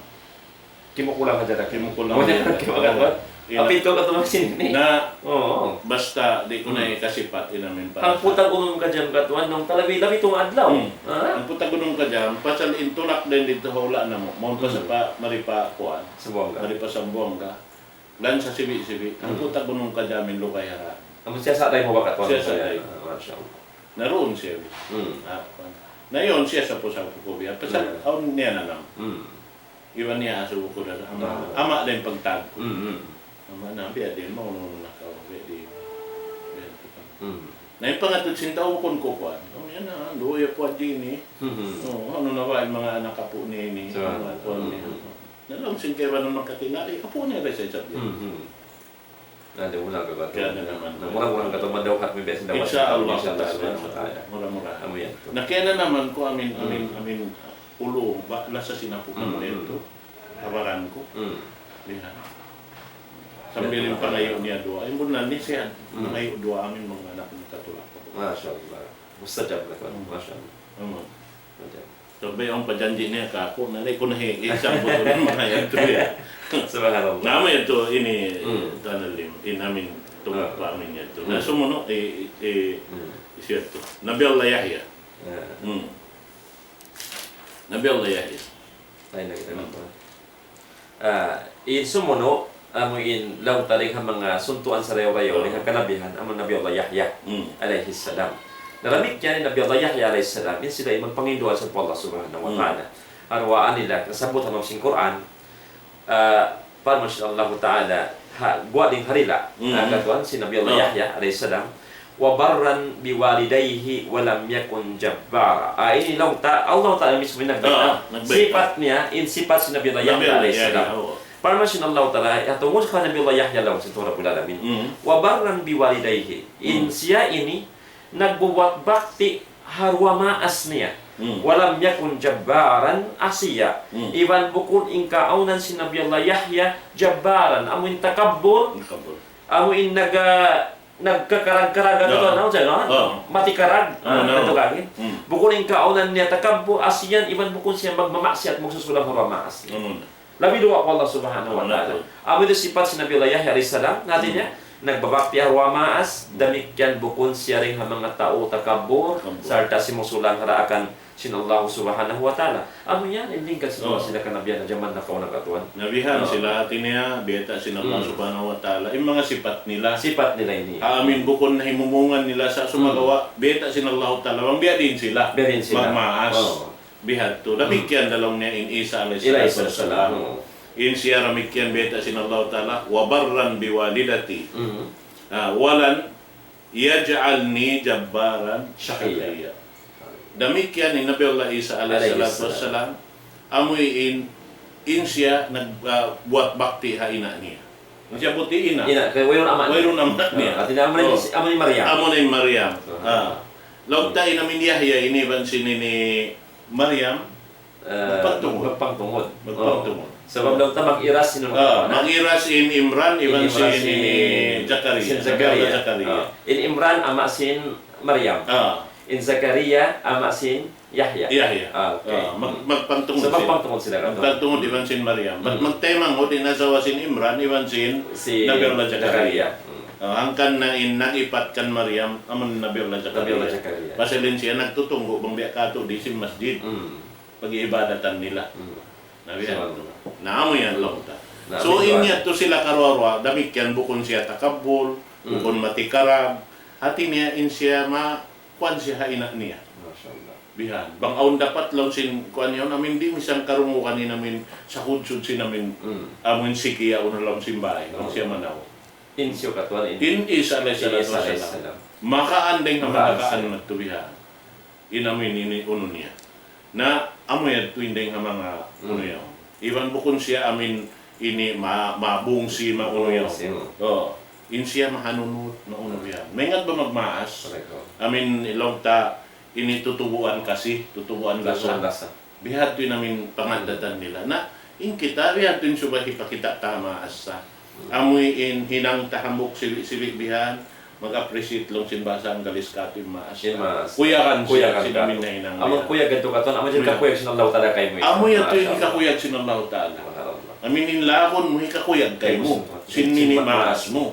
Kimukulang hadja da. Kimukulang hadja da. Kimukulang. Ina. Apin tu katuan sin ini. Na, oo, basta di' ku na, hmm, ikasipat in amin para. Hangpu' tag-unum ka jam katuan, nung talabi, labi tung adlaw. Hmm. Ha? Hangpu' tag-unum ka jam, pasal in tulak dayn didtu ha hula' namu'. Mawn pa sa, hmm, pa, mari pa kuan. Sambuanga. Mari pa Sambuanga. Lansa sibi'-sibi'. Hmm. Hangpu' tag-unum ka jam in lugay ha ra. Amun siya sa' dayn mu ba katuan? Siya sa' dayn. Ah, masya Allah. Naruun siya. Hmm. Ah, kuan. Na yan siya sa pusaw ku biya'. Pasal, hmm, awn niya nanam. Hmm. Iban niya asubu ku da, ama', ama' da in pagtawag ku. Mm, mm. Ama' na, biya' diin, maunu-unu na kaw, biya' diin. Biya' diin. Mm. Na in pangatud sin tau, bukun ku kuan. Oh, yan na, luya ku hadji ini. Mm-hmm. Oh, unu na ba in manga anak apu' niya ini? Manga kuan niya. Mm-hmm. Na laung sin kaibanan makatingala, eh, apu' niya da sa isab diin. Mm-hmm. Na, di' mu na gagawin. Kaya na naman. Na, mura-mura ka tumadawhat, may beses daw. Insya Allah, insya Allah, ta'ala, subhanahu wa ta'ala. Mura-mura. Amu yan. Na kaya na naman ku amin, amin, amin, ulo, ba, lasa sin apu' namu' yan tu. Abaran ku. Diha. Sambil in pangayu' niya duwaa. In bunnal ni siya. Pangayu' duwaa amin manga anak niya katulak. Masya Allah. Mustajab na tuwan. Masya Allah. Amin. Mustajab. Sampay awn pajanji' niya kāku', na di' ku na hi-, isambut in manga yadtu ya. Subhanallah. Na amu yadtu ini, Tanalim, in amin, tungud pa amin yadtu. Na sumunu', i-, i-, i-, siya tu. Nabi Allah Yahya. Hmm. Nabi Allah Yahya. Lain na kita. Ah, in sumunu', amu in laung ta dayn ha manga suntuan sarayaw-rayaw dayn ha kanabihan, amu Nabi Allah Yahya alayhi salam. Na damikkiyan in Nabi Allah Yahya alayhi salam, in sila in magpanginduan sa Allah Subhanahu wa Ta'ala. Ha duwaa nila, nasabbut ha lawm sin Qur'an, ah, parman sin Allah Ta'ala, ha, guwa' dayn ha dila, ah, katuan sin Nabi Allah Yahya alayhi salam, وبرا بوالديه ولم يكن جبارا. Ah, ini laung ta, Allah Ta'ala mismu in nagbayta'. Ah, nagbayta'. Sipat niya, in sipat sin Nabi Allah Yahya alayhi salam. Parman sin Allah Ta'ala, ya, tungud kan Nabi Allah Yahya laung sin Tuhan Rabbul Alamin. وبرا بوالديه. In siya ini, nagbubuat bakti ha duwa maas niya. ولم يكن جبارا عصيا. Iban bukun in kaawnan sin Nabi Allah Yahya, jabbaran, amu in takabbur, amu in naga-, nagkakarag-karag, anu, anu siya, no? Matikarag. Ah, anu, anu. Bukun in kaawnan niya takabbur, asiyan, iban bukun siya magmamaksiyat, magsusulang ha duwa maas. Labi duwaa pa Allah Subhanahu wa Ta'ala. Amu yadtu sipat sin Nabi Allah Yahya alayhi salam, hāti niya, nagbabakti ha duwa maas, damikkiyan bukun siya dayn ha manga tau takabbur, sarta' simusulang ha daakan sin Allah Subhanahu wa Ta'ala. Amu yan in lingkat sin Allah, sila kanabihan ha jaman nakauna katuan. Nabihan sila, hāti niya, biyayta' sin Allah Subhanahu wa Ta'ala. In manga sipat nila. Sipat nila ini. Amin, bukun na himumungan nila sa' sumagawa', biyayta' sin Allah Ta'ala. Bang biya' diin sila. Biya' diin sila. Magmaas. Bihadtu. Damikkiyan da laung niya in Isa alayhi salatu wassalam. In siya damikkiyan biyayta' sin Allah Ta'ala, وبرا بوالدتي. Ah, ولم يجعلني جبارا شقيا. Damikkiyan in Nabi Allah Isa alayhi salatu wassalam, amu in, in siya nag-, ah, buat bakti ha ina' niya. In siya buti ina'. Ina', kay wayruun ama' niya. Wayruun ama' niya. Ah, hāti niya amu in, amu in Maryam. Amu in Maryam. Ah. Laung ta in amin Yahya ini iban sin ini Maryam, magpangtungud. Magpangtungud. Magpangtungud. Sabab laung ta mag-iras sin, ah, mag-iras in Imran, iban sin ini Zakaria. Sin Zakaria. Nabi Allah Zakaria. Ah. In Imran ama' sin Maryam. Ah. In Zakaria, ama' sin Yahya. Yahya. Ah, okay. Ah, mag-, magpantungud So, sila. magpantungud sila kato. Magpantungud iban sin Maryam. But Mm. magtaymanghud in asawa sin Imran iban sin Si Nabi Allah Zakaria. Zakaria. Mm. Ah, hangkan na in nag-ipat kan Maryam, amun Nabi Allah Zakaria. Nabi Allah Zakaria. Pasal in siya nagtutunggu' bang biya' katu' di sin masjid. Mm. Pag-iibadatan nila. Mm. Nabi Subhanallah. Na, amu yan laung ta. Na, So, amu yan. in yadtu sila karuwa-ruwa, damikkiyan bukun siya takabbul, Mm. bukun matikarag. Hati niya in siya ma-, kuwan siya ha ina' niya. Masha Allah. Bihan. Bang awn dapat laung sin kuwan yaun, amin di' misan karungugan in amin sahudsud sin amin, Mm. amin siki yaun ha lawm sin bāy, bang Oh. siya manaw. In siyu katuan in. In Isa alayhi In salatu Isa alayhi wassalam. salam. Makaan dayng ha Makaan manakaan siya. madtu bihan. In amin ini unu niya. Na, amu yadtu in dayng ha manga Mm. unu yaun. Iban bukun siya amin ini ma-, mabungsi, ma-unu yaun. Bungsi, mm. Oh. In siya mahanunut, maunu bihan. Maingat ba magmaas? Correct, oh. Amin, laung ta, ini tutubuan kasi, tutubuan lasa. Tutubuan lasa. Bihadtu in amin pangaddatan nila. Na, in kita, bihadtu in subay hipakita' ta maas sa. Hmm. Amu in hinang ta hambuuk sibi'-sibi' bihan, mag-appreciate laung sin bahasa Anggalis katu' in maas. In maas. Kuyagan siya, Kuyagan sin amin ka. nahinang Amu bihan. kuyag yadtu katuan, amu yadtu Kuyagan. kakuyag sin Allah Ta'ala kaymu. Amu yadtu in Masha Allah. kakuyag sin Allah Ta'ala. Subhanallah. Amin in lagun mu, hikakuyag kaymu. Kaymu, Sin sin nini maas. maas mu.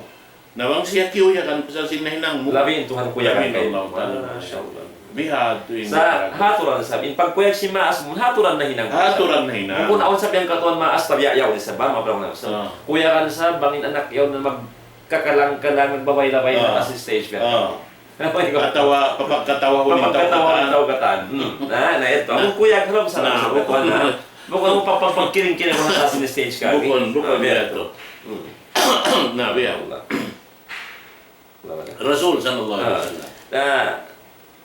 Na bang siya kiyuyagan, pasal sin nahinang mu. Labi in Tuhan kuyagan Labi in kaymu. Allah Ta'ala. Masha Allah. Bihadtu in Sa' haturan sa, in pagkuyag sin maas mu, haturan na hinang. Haturan na hinang. Bukun awn sa biyang katuan maas, tabiya' yaun sa, ba, mabalaw na sa. Ah. Kuyagan sa, bang in anak yaun na magkakalang-kalang, nagbabay-labay na Ah. sa stage ka. Ah. Atawa, papagkatawa ko ng Papagkatawa tau ng katan. tau katan. Hmm. Na, na ito. Na. Ang kuyag, haram sa Na. sa katuan na. Bukun mo papagkiring-kiring mo sa stage ka. Bukun, bukun Ah, niya biya' to. Hmm. Na, biya'. Allah. Lawan na. Rasul sallallahu alaihi Ah. wasallam. Na,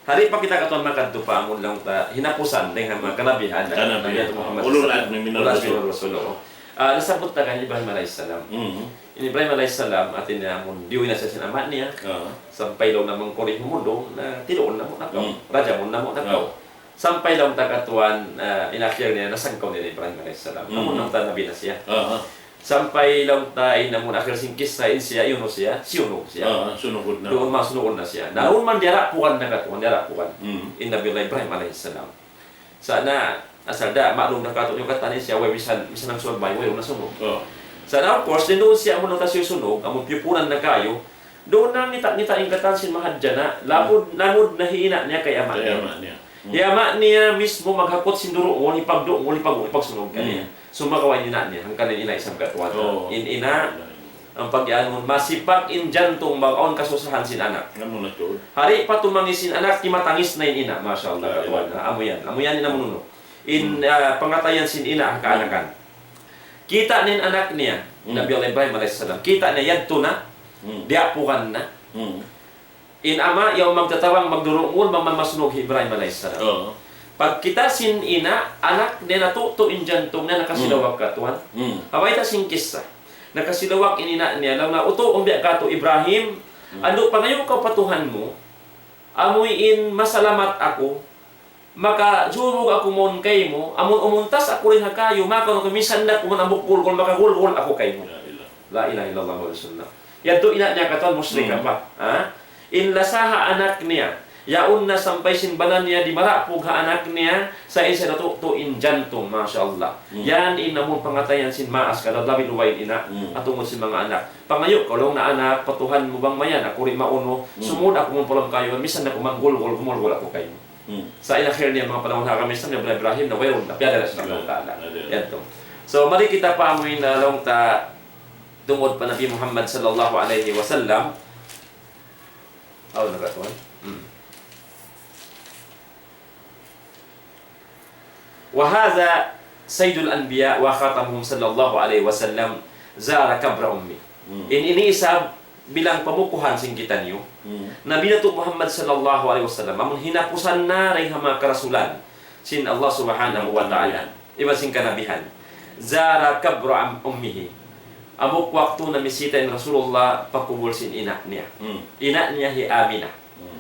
hari pa kita katuan makadtu pa amun laung ta, hinapusan dayng ha manga kanabihan, Kanabihan. Nabi Muhammad Ulul sallallahu azmi minar ulul azmi rusul. minar rusul, oo. Ah, nasabbut na kan Ibrahim alayhis salam. Mhm. In Ibrahim alayhis salam, hati niya amun diyuwi na siya sin ama' niya, Ah. sampay laung niya mangkuri humundung, na tiluun namu' na kaw. Hmm. Rajamun namu' na kaw. Ah. Sampay laung ta katuan, ah, in akhir niya, nasangkaw nila Ibrahim alayhis salam. Hmm. Amun laung ta nabi na siya. Ah, ah. Sampay laung ta in amun akhir sin kissa in siya, iyunu siya, siyunug siya. Ah, ah, sunugud na. Duun masunugun na siya. Na duun man diyarapugan na katuan, diyarapugan. Hmm. In Nabi Allah Ibrahim alayhis salam. Sa' na, asal da, maklum na katu' niyu katan in siya, way misan, misan nagsuwag bay, way na sunug. Oh. Sa' na, of course, din duun siya, amun laung ta siya sunug, amun piyupunan na kayu, duun na ngita'-ngita' in katan sin mahadjana, lamud, lamud na hi ina' niya kay ama' Kay niya. ama' niya. Hmm. Hi ama' niya mismo maghakut sin durungul, hipagdungul, hipag-, hipagsunug kaniya. Hmm. Sumagawa' in ina' niya, hangkan in ina' isab katuan. Oh. In ina', Ang pag-iyanun, masipak in jantung bang awn kasusahan sin anak. Amu na tuud. Hari pa tumangis in anak, kimatangis na in ina'. Masha Allah, La ilaha. katuan. Amu yan. Amu yan in amun unu. In, Hmm. ah, pangatayan sin ina', kaanakan. Kita' na in anak niya, Hmm. Nabi Allah Ibrahim alayhis salam. Kita' niya, yadtu na. Hmm. Diyapugan na. Hmm. In ama', yaun magtatabang, magdurungul, bang man masunug hi Ibrahim alayhis salam. Oo. Pagkita' sin ina', anak niya natutu' in jantung niya, nakasilawak Hmm. katuan. Hmm. Hawaita sin kissa. Nakasilawak in ina' niya, laung niya, "Utu', umbiya' katu' Ibrahim, Hmm. andu' pangayu' kaw pa Tuhan mu, amuy in masalamat aku, makajurug aku mawn kaymu, amun umuntas aku dayn ha kayu, makaun aku misan da kuman hambuuk gulgul, makagulgul aku kaymu." La ilaha. La ilaha illallah Muhammadur Rasulullah. Yadtu ina' niya katan mushrika Hmm. pa. Ha? In lasa ha anak niya. Yaun na sampay sin baran niya di' marapug ha anak niya, sa' in siya natutu' in jantung, masha Allah. Hmm. Yan in amun pangatayan sin maas, kada labi luway in ina', Hmm. ha tungud sin manga anak. Pangayu' kaw laung na anak, pa Tuhan mu bang mayan, aku di' maunu, Hmm. sumud aku mawn pa lawm kayu, misan da kuman gulgul, gumulgul aku kaymu. Hmm. Sa' in akhir niya, manga panahun ha kami sa' niya, Ibrahim, na wayruun na, piyada na sin Allah Ta'ala. Ada. Yadtu. So, mari kita pa amuin na laung ta tungud pa Nabi Muhammad sallallahu alayhi wasallam. Aw, nagkatuan? Hmm. وهذا سيد الأنبياء وخاتمهم صلى الله عليه وسلم زار قبر أمه. Hmm. In ini isab bilang pamukuhan sin kitaniyu. Hmm. Nabi natu' Muhammad sallallahu alayhi wasallam, amun hinapusan na dayn ha manga karasulan sin Allah Subhanahu wa Ta'ala. Kanabihan. Iban sin kanabihan. زار قبر أم-، أمه. Hambuuk waktu namisita in Rasulullah pa kubul sin ina' niya. Hmm. Ina' niya hi Aminah. Hmm.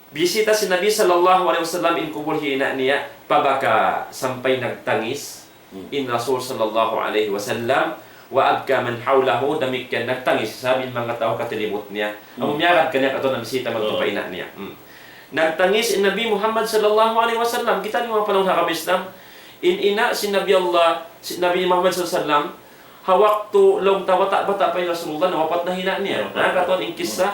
Bisita sin Nabi sallallahu alayhi wasallam in kubul hi ina' niya, فبكى, sampay nagtangis Hmm. in Rasul sallallahu alayhi wasallam, وأبكى من حوله, damikkiyan nagtangis isab in manga tau katilibut niya. Hmm. Amu miyagad kaniya katu' namisita madtu Oh. pa ina' niya. Hmm. Nagtangis in Nabi Muhammad sallallahu alayhi wasallam. Kita' niyu manga palangga' ha agama Islam. In ina' sin Nabi Allah, sin Nabi Muhammad sallallahu alayhi wasallam, ha waktu laung ta bata'-bata' pa in Rasulullah, nawapat na in ina' niya. Nawapat. Na, katan in kissa,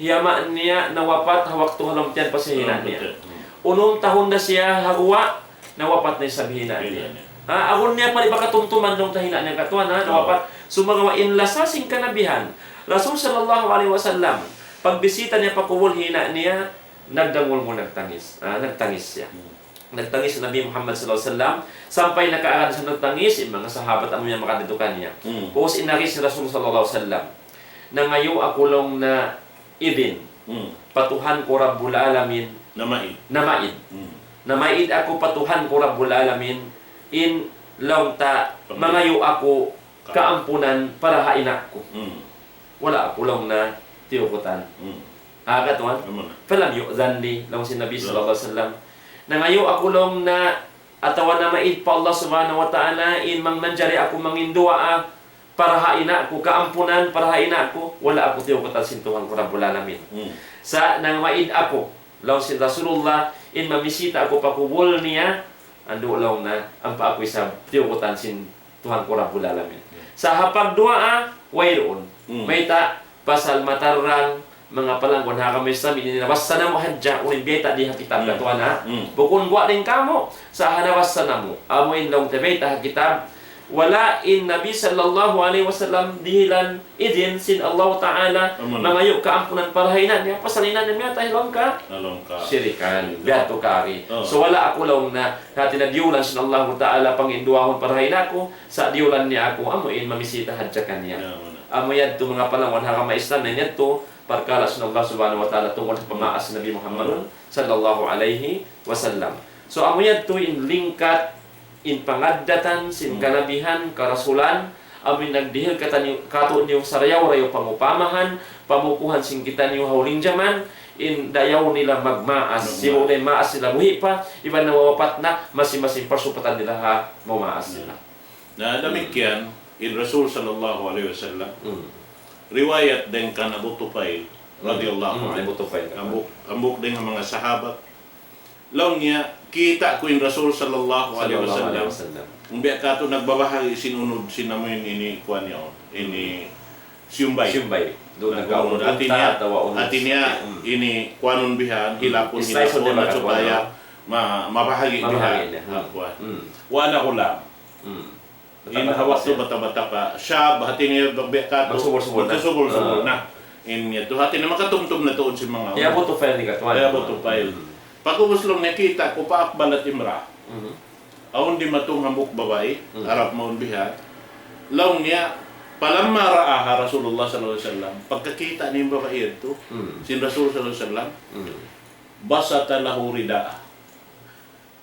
in ama' niya nawapat ha waktu ha lawm tiyan pa sin ina' niya. Nawapat, hmm. Unum tahun na siya ha guwa', nawapat na isab in ina' niya. Ina' niya. Ha, awn niya pa di' pakatumtuman laung ta in ina' niya katan, ha, nawapat. Oo. Sumagawa' in lasa sin kanabihan, Rasul sallallahu alayhi wasallam, pagbisita niya pa kubul sin ina' niya, nagdangulngul, nagtangis. Ah, nagtangis siya. Hmm. Nagtangis in Nabi Muhammad sallallahu alayhi wasallam, sampay nakaagad siya nagtangis, in manga sahabat amu yan makadtu kaniya. Hmm. Pag'ubus in agi sin Rasul sallallahu alayhi wasallam, nangayu' aku laung niya idin, hmm, pa Tuhan ku Rabbul Alamin. Namaid. Namaid. Hmm. Namaid aku pa Tuhan ku Rabbul Alamin, in laung ta, pamilya, mangayu' aku ka- kaampunan para ha ina' ku. Hmm. Wala' aku laung niya tiyukutan. Hmm. Ha, katan? Amu na. فلم يؤذن لي, laung sin Nabi, hmm, sallallahu alayhi wasallam. Nangayu' aku laung niya, atawa namaid pa Allah Subhanahu wa Ta'ala, in mang manjari aku mangin duwaa para ha ina' ku, kaampunan para ha ina' ku, wala' aku tiyukutan sin Tuhan ku Rabbul Alamin. Hmm. Sa' namaid aku, laung sin Rasulullah, in mamisita aku pa kubul niya, andu' laung niya, ampa aku isab tiyukutan sin Tuhan ku Rabbul Alamin. Hmm. Sa' ha pagduwaa, wayruun. Hmm. Mayta', pasal matarrang, manga palangga' ha agama Islam, ini nabassa namu' hadja, unu in biyayta' di ha kitab, hmm, katan, ha? Hmm. Bukun guwa' dayn kāmu', sa' ha nabassa namu'. Amu in laung ta biyayta' ha kitab, wala' in Nabi sallallahu alayhi wasallam dihilan idin sin Allah Ta'ala, amu na, mangayu' kaampunan para ha ina' niya, pasal ina' niya miyatay ha lawm ka- Ha lawm ka- shirikan. Shirikan. Biya' ha yan kari. Oh. So, wala' aku laung niya, hāti niya diyulan sin Allah Ta'ala pangin duwaahun para ha ina' ku, sa' diyulan niya aku, amu in mamisita hadja kaniya. Ya, amu na. Amu yadtu manga palangga' ha agama Islam, na yadtu parkala' sin Allah Subhanahu wa Ta'ala tungud ha pamaas sin Nabi Muhammadun, hmm, sallallahu alayhi wasallam. So, amu yadtu in lingkat, in pangaddatan sin, hmm, kanabihan, karasulan, amu in nagdihil kataniyu, kātu'niyu sarayaw-rayaw pangupamahan, pamukuhan sin kitaniyu ha huling jaman, in dayaw nila magmaas, magmaas. Sibu' na in maas nila buhi' pa, iban na wawapat na, masi-masi in parsupatan nila ha mamaas nila. Na damikkiyan, in Rasul sallallahu alayhi wasallam, hmm, riwayat dayn kan Abu Tufail, hmm, radiyallahu, hmm, anhu. Abu Tufail. Hambuuk, hambuuk dayn ha manga sahabat. Laung niya, kita' ku in Rasul sallallahu alayhi wasallam. Sallallahu alayhi wasallam. Amu biya' katu' nagbabahagi' sin unud sin amu in ini kuwan yaun. Ini siyumbay. Siyumbay. Duun na nagkaun unta atawa unta. Hāti niya, hmm, ini kuwanun bihan, hmm, hilapun, slice hilapun, na supaya ma-, mabahagi' bihan. Mabahagi' niya. Ah, kuwan. Hmm. Wa ana ghulam. Hmm. In ha waktu bata'-bata' pa. Shab, hāti niya biya' katu'. Magsubul-subul na. Magsubul-subul na. Ah. In yadtu, hāti niya makatumtum na tuud sin manga. Ya, Abu Tufail ini katan. Ya, Abu Tufail. Hmm. Pag'ubus laung niya kita' ku, fa aqbalat imra'ah. Mhm. Awn dimatung hambuuk babai, hmm, Arab mawn bihan. Laung niya, falamma ra'aha Rasulullah sallallahu alayhi wasallam. Pagkakita' niya in babai yadtu, hmm, sin Rasul sallallahu alayhi wasallam, hmm, basata lahu rida'ah.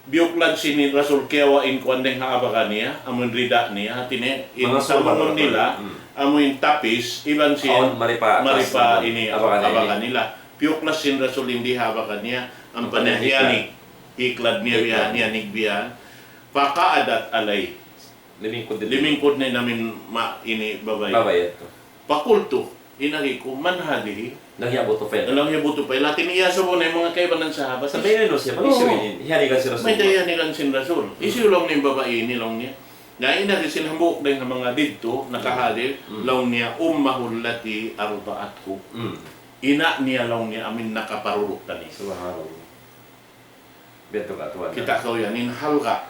Biyuklad sin Rasul kiyawa' in kuwan dayn ha abaga niya, amu in rida' niya, hāti niya, in manga salumungun nila, hmm, amu in tapis, iban sin awn mari pa, mari pa ini, abaga niya. Abaga nila. Piyuklas sin Rasul in di ha abaga niya, ampa niya hiyanig. Hiklad niya biya', hiyanig biya'. Faqa'adat alayhi. Limingkud niya. Limingkud niya in amu in ma-, ini babai. Babai yadtu. Faqultu, in agi ku, man hadhihi? Laung hi Abu Tufail. Laung hi Abu Tufail. Hāti niya iyasubu na in manga kaibanan sahabat. Sampay inu siya, man hisiyu ini? Hiyanigan sin Rasul. Mayta' hiyanigan sin Rasul? Hmm. Hisiyu laung niya in babai ini laung niya. Na in agi sin hambuuk dayn ha manga didtu, nakahadir, hmm, laung niya, ummuhu allati arda'athu. Hmm. Ina' niya laung niya amu in nakaparuru' kaniya. Subhanallah. Biya' tu ka tuwan. Kita' kaw yan, in halga'.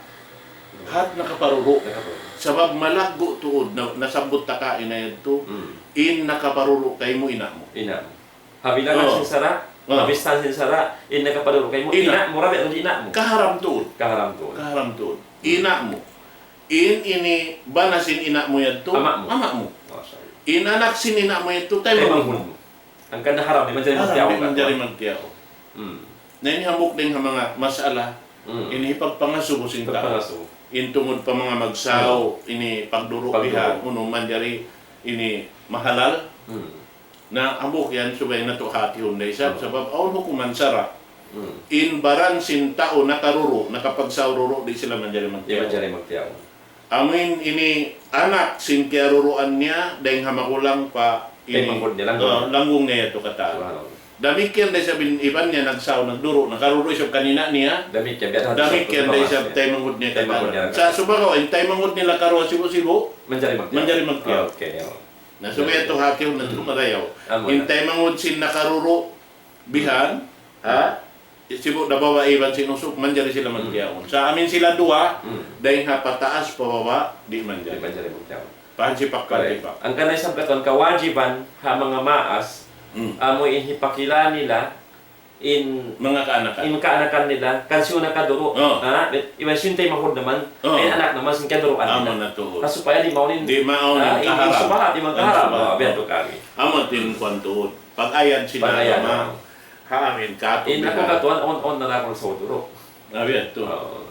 Hat nakaparuru'. Nakaparuru'. Sabab malaggu' tuud, na, nasabbut ta kaina yadtu, hmm, in nakaparuru' kaymu ina' mu. Ina' mu. Ha bilangan sin sara', ha bistahan sin sara', in nakaparuru' kaymu, ina' mu, rabi' ina' mu. Kaharam tuud. Kaharam tuud. Kaharam tuud. Ina' mu. In ini bana sin ina' mu yadtu, ama' mu. Ama' mu. Masha Allah. In anak sin ina' mu yadtu, taymanghud mu. Taymanghud mu. Hangkan na haram, di' manjari magtiyaun. Haram, di' manjari magtiyaun. Hmm. Na ini hambuuk dayn ha manga mas'ala, hmm, ini hipagpangasubu sin tau. Hipagpangasubu. In tungud pa manga magsaw, hmm, ini pagduru' bihan, unu manjari ini mahalal. Hmm. Na hambuuk yan, subay natu' hātihun da isab, hmm, sabab awn hukuman sara'. Hmm. In baran sin tau nakaruru', nakapagsaw ruru', di' sila manjari magtiyaun. Di' manjari magtiyaun. Amu in ini anak sin kiyaruruan niya, dayng ha magulang pa ini, taymanghud niya, langgung, uh, langgung niya yadtu katan. Subhanallah. Damikkiyan da isab in iban niya nagsaw, nagduru', nakaruru' isab kan ina' niya. Damikkiyan da isab taymanghud niya katan. Sa' sumagawa', in taymanghud nila karuwa sibu'-sibu', manjari magtiyaun. Na subay tuud hati natu' marayaw. In taymanghud sin nakaruru' bihan, ha? Sibu' da babai iban sin usug, manjari sila magtiyaun. Sa' amin sila duwa, dayn ha pataas pababa', di' manjari. Pahansipak, pahansipak. Hangkan na isab katan kawajiban ha manga maas, amu in hipakila nila in manga kaanakan, in kaanakan nila, kan siyu nakaduru'. Ha? Iban sin taymanghud naman, in anak naman, sin kaduruan nila. Ha, supaya di' mawn in, di' mawn in kaharam. Subhat, di' mawn kaharam. Biya' tu kami. Amu in kuwan tuud. Pag-ayad sin agama. Ha, amin katu'. In aku katuan, on, on na aku sa uduro. Biya' tu.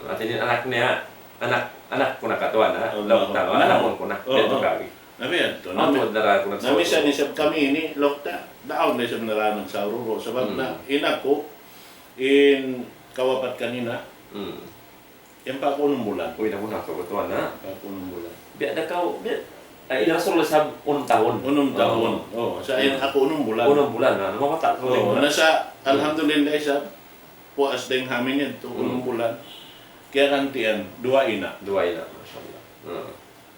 Hati niya anak niya, anak, anak ku na katuan, ha? Lauk ta, anak ku na. Biya' tu kami. Biya' tu. Na misan isab kami ini, lauk ta, daun na isab nara nagsaururu. Sabab na, in aku, in kawapat kanina, yan pa aku unum bulan. Uy, naku na, katuan na. Pa aku unum bulan. Biya' da kaw, biya', ay, in Rasulullah isab unum tahun. Unum tahun. O, sa' in aku unum bulan. Unum bulan na, namamata' kaw. O, na sa', alhamdulillah isab, puas dayng ha amin yadtu, unum bulan. Kiyagantian, duwa ina'. Duwa ina', masha Allah.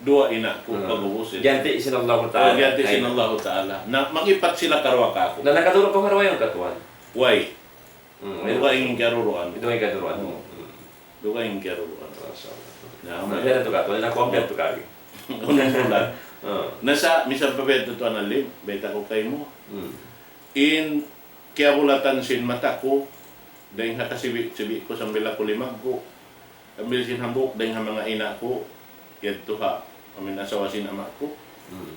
Duwa ina' ku pag-ubus. Giyanti' sin Allahu Ta'ala. O, giyanti' sin Allahu Ta'ala. Na, mag-ipat sila karuwa kaku'. Na, nakaduru' kaw ha duwa yan katuan? Way. Dugaing in kiyaruruan. Dugaing in kiyaruruan. Dugaing in kiyaruruan. Masha Allah. Na, biya' tu katu', na kuwan biya' tu kami. Unum bulan. Na sa', misan pa biya' tu, Tuan Alim, bayta' ku kaymu. In kiyabulatan sin mata ku, dayng ha kasibi'-sibi' ku sambil aku limaggu'. Sambil sin hambuuk dayng ha manga ina' ku, yadtu ha amin asawa sin ama' ku.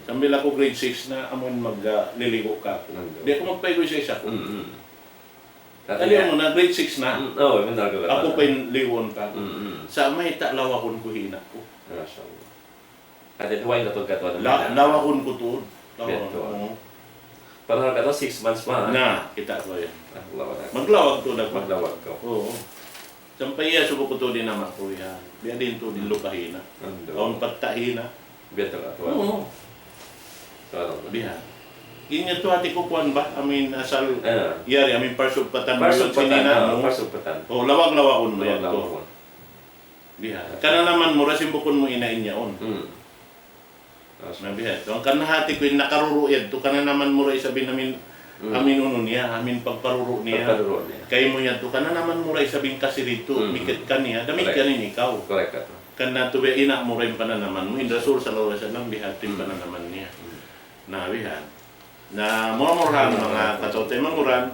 Sambil aku grade six na, amun mag, ah, liligu' kaku'. Di' aku magpaigu' isa-isa ku. Tali mu na, grade six na. Aku pa in liguun kaku'. Sa' mayta' lawakun ku hi ina' ku. Masha Allah. Hati duwa in katuan-katuan. Lawakun ku tuud. Lawakun ku. Padahal katu' six months pa. Na, kita' ku yan. Allahu Akbar. Maglawag tuud aku. Maglawag kaw. Oo. Sampay iyasubu ku tuud in ama' ku yan. Biya' diin tuud in lupa hi ina'. Awn patta' hi ina'. Biya' tu katuan. Oo. Subhanallah. Biya' ha. In yadtu hati ku kuwan ba? Amin asal yari, amin parsugpatan mu. Parsugpatan. O, lawag-lawakun mu yadtu. Biya' ha. Kananaman mu ra sin bukun mu ina' in yaun. Na biya' ha. Hangkan na hati ku in nakaruru' yadtu, kananaman mu ra isab in amin, amin unu niya, amin pagparuru' niya. Kaymu yadtu, kananaman mu ra isab in kasi didtu, mikit kaniya, damikkiyan in ikaw. Hangkan na tuud biya' ina' mu ra in pananaman mu, in Rasul sallallahu alayhi wasallam biya' ha yan in pananaman niya. Na biya' ha. Na mura-murahan manga kataymanghuran,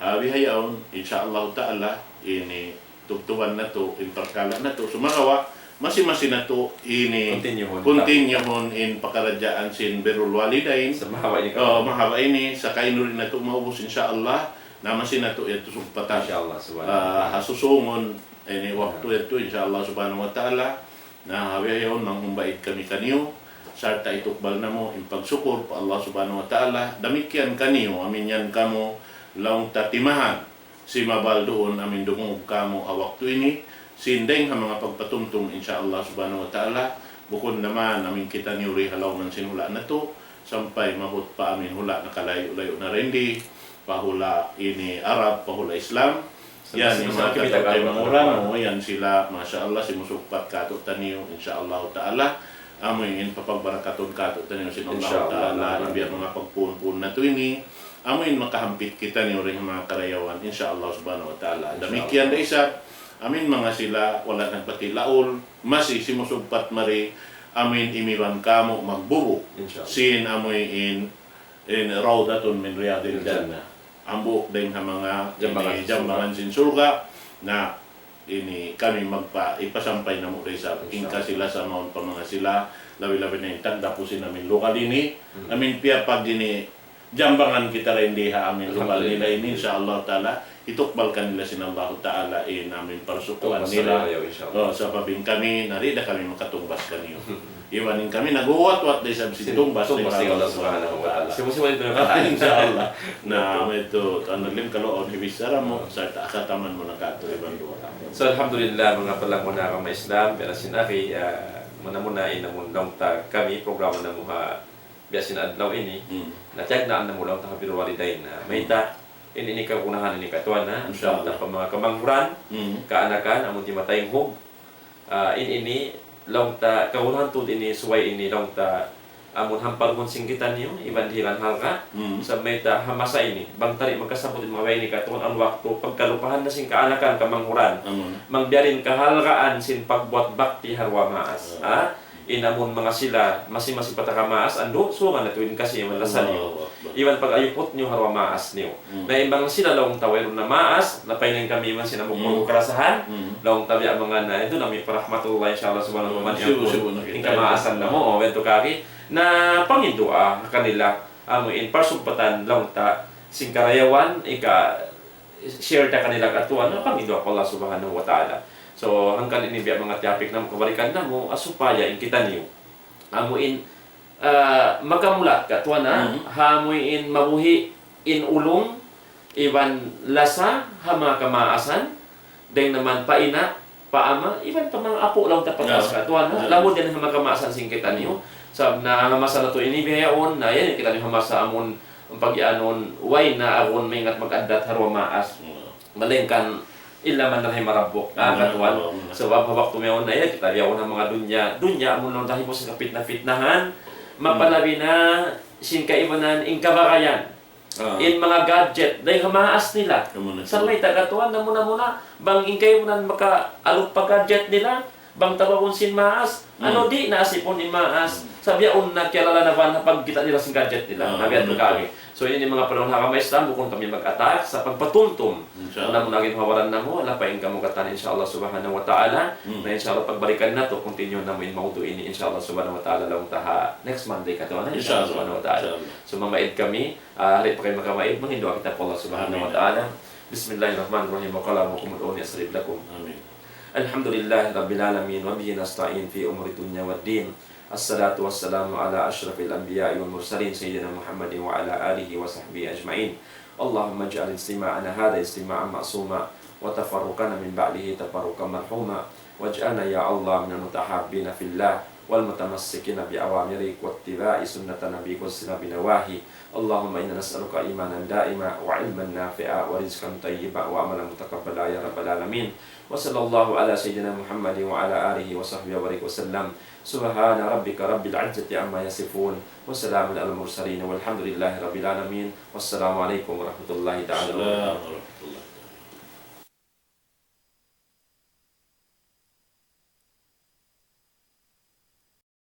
ha, bihaun, insya Allah Ta'ala, ini tubtuban natu', in parkala' natu', sumagawa', masi-masi natu', ini continuehun in pakaradjaan sin birrul walidain. Mahaba' ini, sakain uri natu' maubus, insya Allah, na masi natu' yadtu sugpatan. Insya Allah, subhanallah. Ah, ha susungun, ini waktu yadtu, insya Allah, subhanahu wa ta'ala, na ha bihaun, manghumbaid kami kaniyu, sarta' itukbal namu' in pagsukur pa Allah Subhanahu wa Ta'ala. Damikkiyan kaniyu, amin yan kamu, laung ta timahan, simabal duun, amin dumungug kamu, ha waktu ini, sin dayng ha manga pagpatumtum, insya Allah Subhanahu wa Ta'ala, bukun na man, amin kitaniyu di ha lawm sin hula' natu', sampay maabut pa amin hula' nakalayu'-layu' na dindi, pa hula' ini Arab, pa hula' Islam. Yan, in manga kataymanghuran, o, yan sila, masha Allah, simusugpat kātu'niyu, insha Allah ta'ala. Amu in papagbarakatun kātu'niyu sin Allah ta'ala, in biya' manga pagpuun-puun natu' ini, amu in makahampit kitaniyu dayn ha manga karayawan, insha Allah subhanahu wa ta'ala. Damikkiyan da isab, amu in manga sila, wala' nagpatilaul, masi simusugpat mari, amu in imiban kāmu' magbubu. Sin amu in in rawdatun min riyadil jannah. Hambuuk dayn ha manga jambangan sin surga'. Na ini kami magpa-, ipasampay namu' da isab in kasi-lasa mawn pa manga sila, labi-labi na in tagdapu sin amin lugal ini. Amin piyapag ini jambangan kita dayn di ha amin lugal nila ini, insha Allah ta'ala. Itukbal kanila sin Allahu ta'ala in amin parsukuan nila. Sabab in kami, na di' da kami makatungbas kaniyu. Iban in kami naghuwat-huwat da isab sin tungbas sin Allah subhanahu wa ta'ala. Insha Allah. Na, amu yadtu, Tuan Alim, kalu awn hibichara mu, sarta' kataman mu na kātu' iban duwa. So, alhamdulillah, manga palangga' namu' Islam, biya' sin akhi, ah, muna-muna in amun laung ta kami, programa namu' ha biya' sin adlaw ini, na tiyagnaan namu' laung ta ha birrul walidain, na mayta', In ini kagunahan ini katuan, ha? Insha Allah. Laung ta pa manga kamanghuran, kaanakan, amun timataynghug. Ah, in ini, laung ta, kagunahan tuud ini, subay ini, laung ta, amun hamparuhun sin kitaniyu, iban dihilan halga'. Sa' mayta' ha masa ini, bang ta di' magkasabbut in manga ini katuan, awn waktu, pagkalupahan na sin kaanakan, kamanghuran. Bang biya' diin kahalgaan sin pagbuat bakti ha duwa maas. Ha? In amun manga sila, masi-masi pa ta kamaas, andu', sugan natu' in kasi iban lasa niyu. Allahu Akbar. Iban pag-ayuput niyu ha duwa maas niyu. Na in bang sila laung ta wayruun na maas, lapay na in kami iban sin amu kunu' karasahan, laung ta biya' manga na, yadtu na mi pa rahmatullah, insha Allah, subhanahu wa ta'ala, in kamaasan namu', o, yadtu kari. Na panginduwaa kanila, amu in parsugpatan, laung ta, sin karayawan, ika, share ta kanila katuan, na panginduwaa pa Allah subhanahu wa ta'ala. So, hangkan ini biya' manga topic namu', kabalikan namu', ah, supaya in kitaniyu. Amu in, ah, makamulat katuan, ha, amu in mabuhi' in ulung, iban lasa, ha manga kamaasan, dayng naman pa ina', pa ama', iban pa manga apu' laung ta pataas katuan, ha, lamud yan ha manga kamaasan sin kitaniyu. Sabab na ha masa natu' ini bihaun, na yan kitaniyu ha masa amun, amun pag-iyanun, way na agun maingat mag-addat ha duwa maas. Malaingkan illa man rahima rabbuk. Ah, katuan. Sabab ha waktu mayaun na yan, kita bihaun ha manga dunya. Dunya, amun laung ta himu' sin kapitna-pitnahan, mapalabi na sin kaibanan in kabagayan. In manga gadget, dayng ha maas nila. Sa' mayta' katuan, na muna-muna, bang in kaibanan makaalup pa gadget nila, bang tawagun sin maas, anu, di' na asipun in maas. Sa' bihaun na kiyalala na ba na pagkita' nila sin gadget nila. Na biya' tu kami. So, ini manga panaw ha agama Islam, bukun kami mag-attack, sa' pagpatumtum. Insha Allah. Muna-muna in hawaran namu', lapay in kamu katan, insha Allah subhanahu wa ta'ala. Na insha Allah, pagbalikan natu', continue namu' in mawdu' ini, insha Allah subhanahu wa ta'ala, laung ta ha next Monday katuan, insha Allah subhanahu wa ta'ala. Insha Allah. So, mamaid kami, ah, di' pa kami makamaid, manginduwaa kita pa Allah subhanahu wa ta'ala. بسم الله الرحمن الرحيم. وقال ربكم ادعوني أستجب لكم. آمين. الحمد لله رب العالمين، وبه نستعين في أمور الدنيا والدين. الصلاة والسلام على أشرف الأنبياء والمرسلين، سيدنا محمد وعلى آله وصحبه أجمعين. اللهم اجعل اجتماعنا هذا اجتماعا معصوما، وتفرقنا من بعده تفرقا مرحوما، واجعلنا يا الله من المتحابين في الله، والمتمسكين بأوامرك، واتباع سنة نبيك واجتناب نواهيك. اللهم إنا نسألك إيمانا دائما، وعلما نافعا، ورزقا طيبا، وعملا متقبلا يا رب العالمين. وصلى الله على سيدنا محمد وعلى آله وصحبه وبارك وسلم. سبحان ربك رب العزة عما يصفون، وسلام على المرسلين، والحمد لله رب العالمين. والسلام عليكم ورحمة الله تعالى وبركاته. السلام ورحمة الله.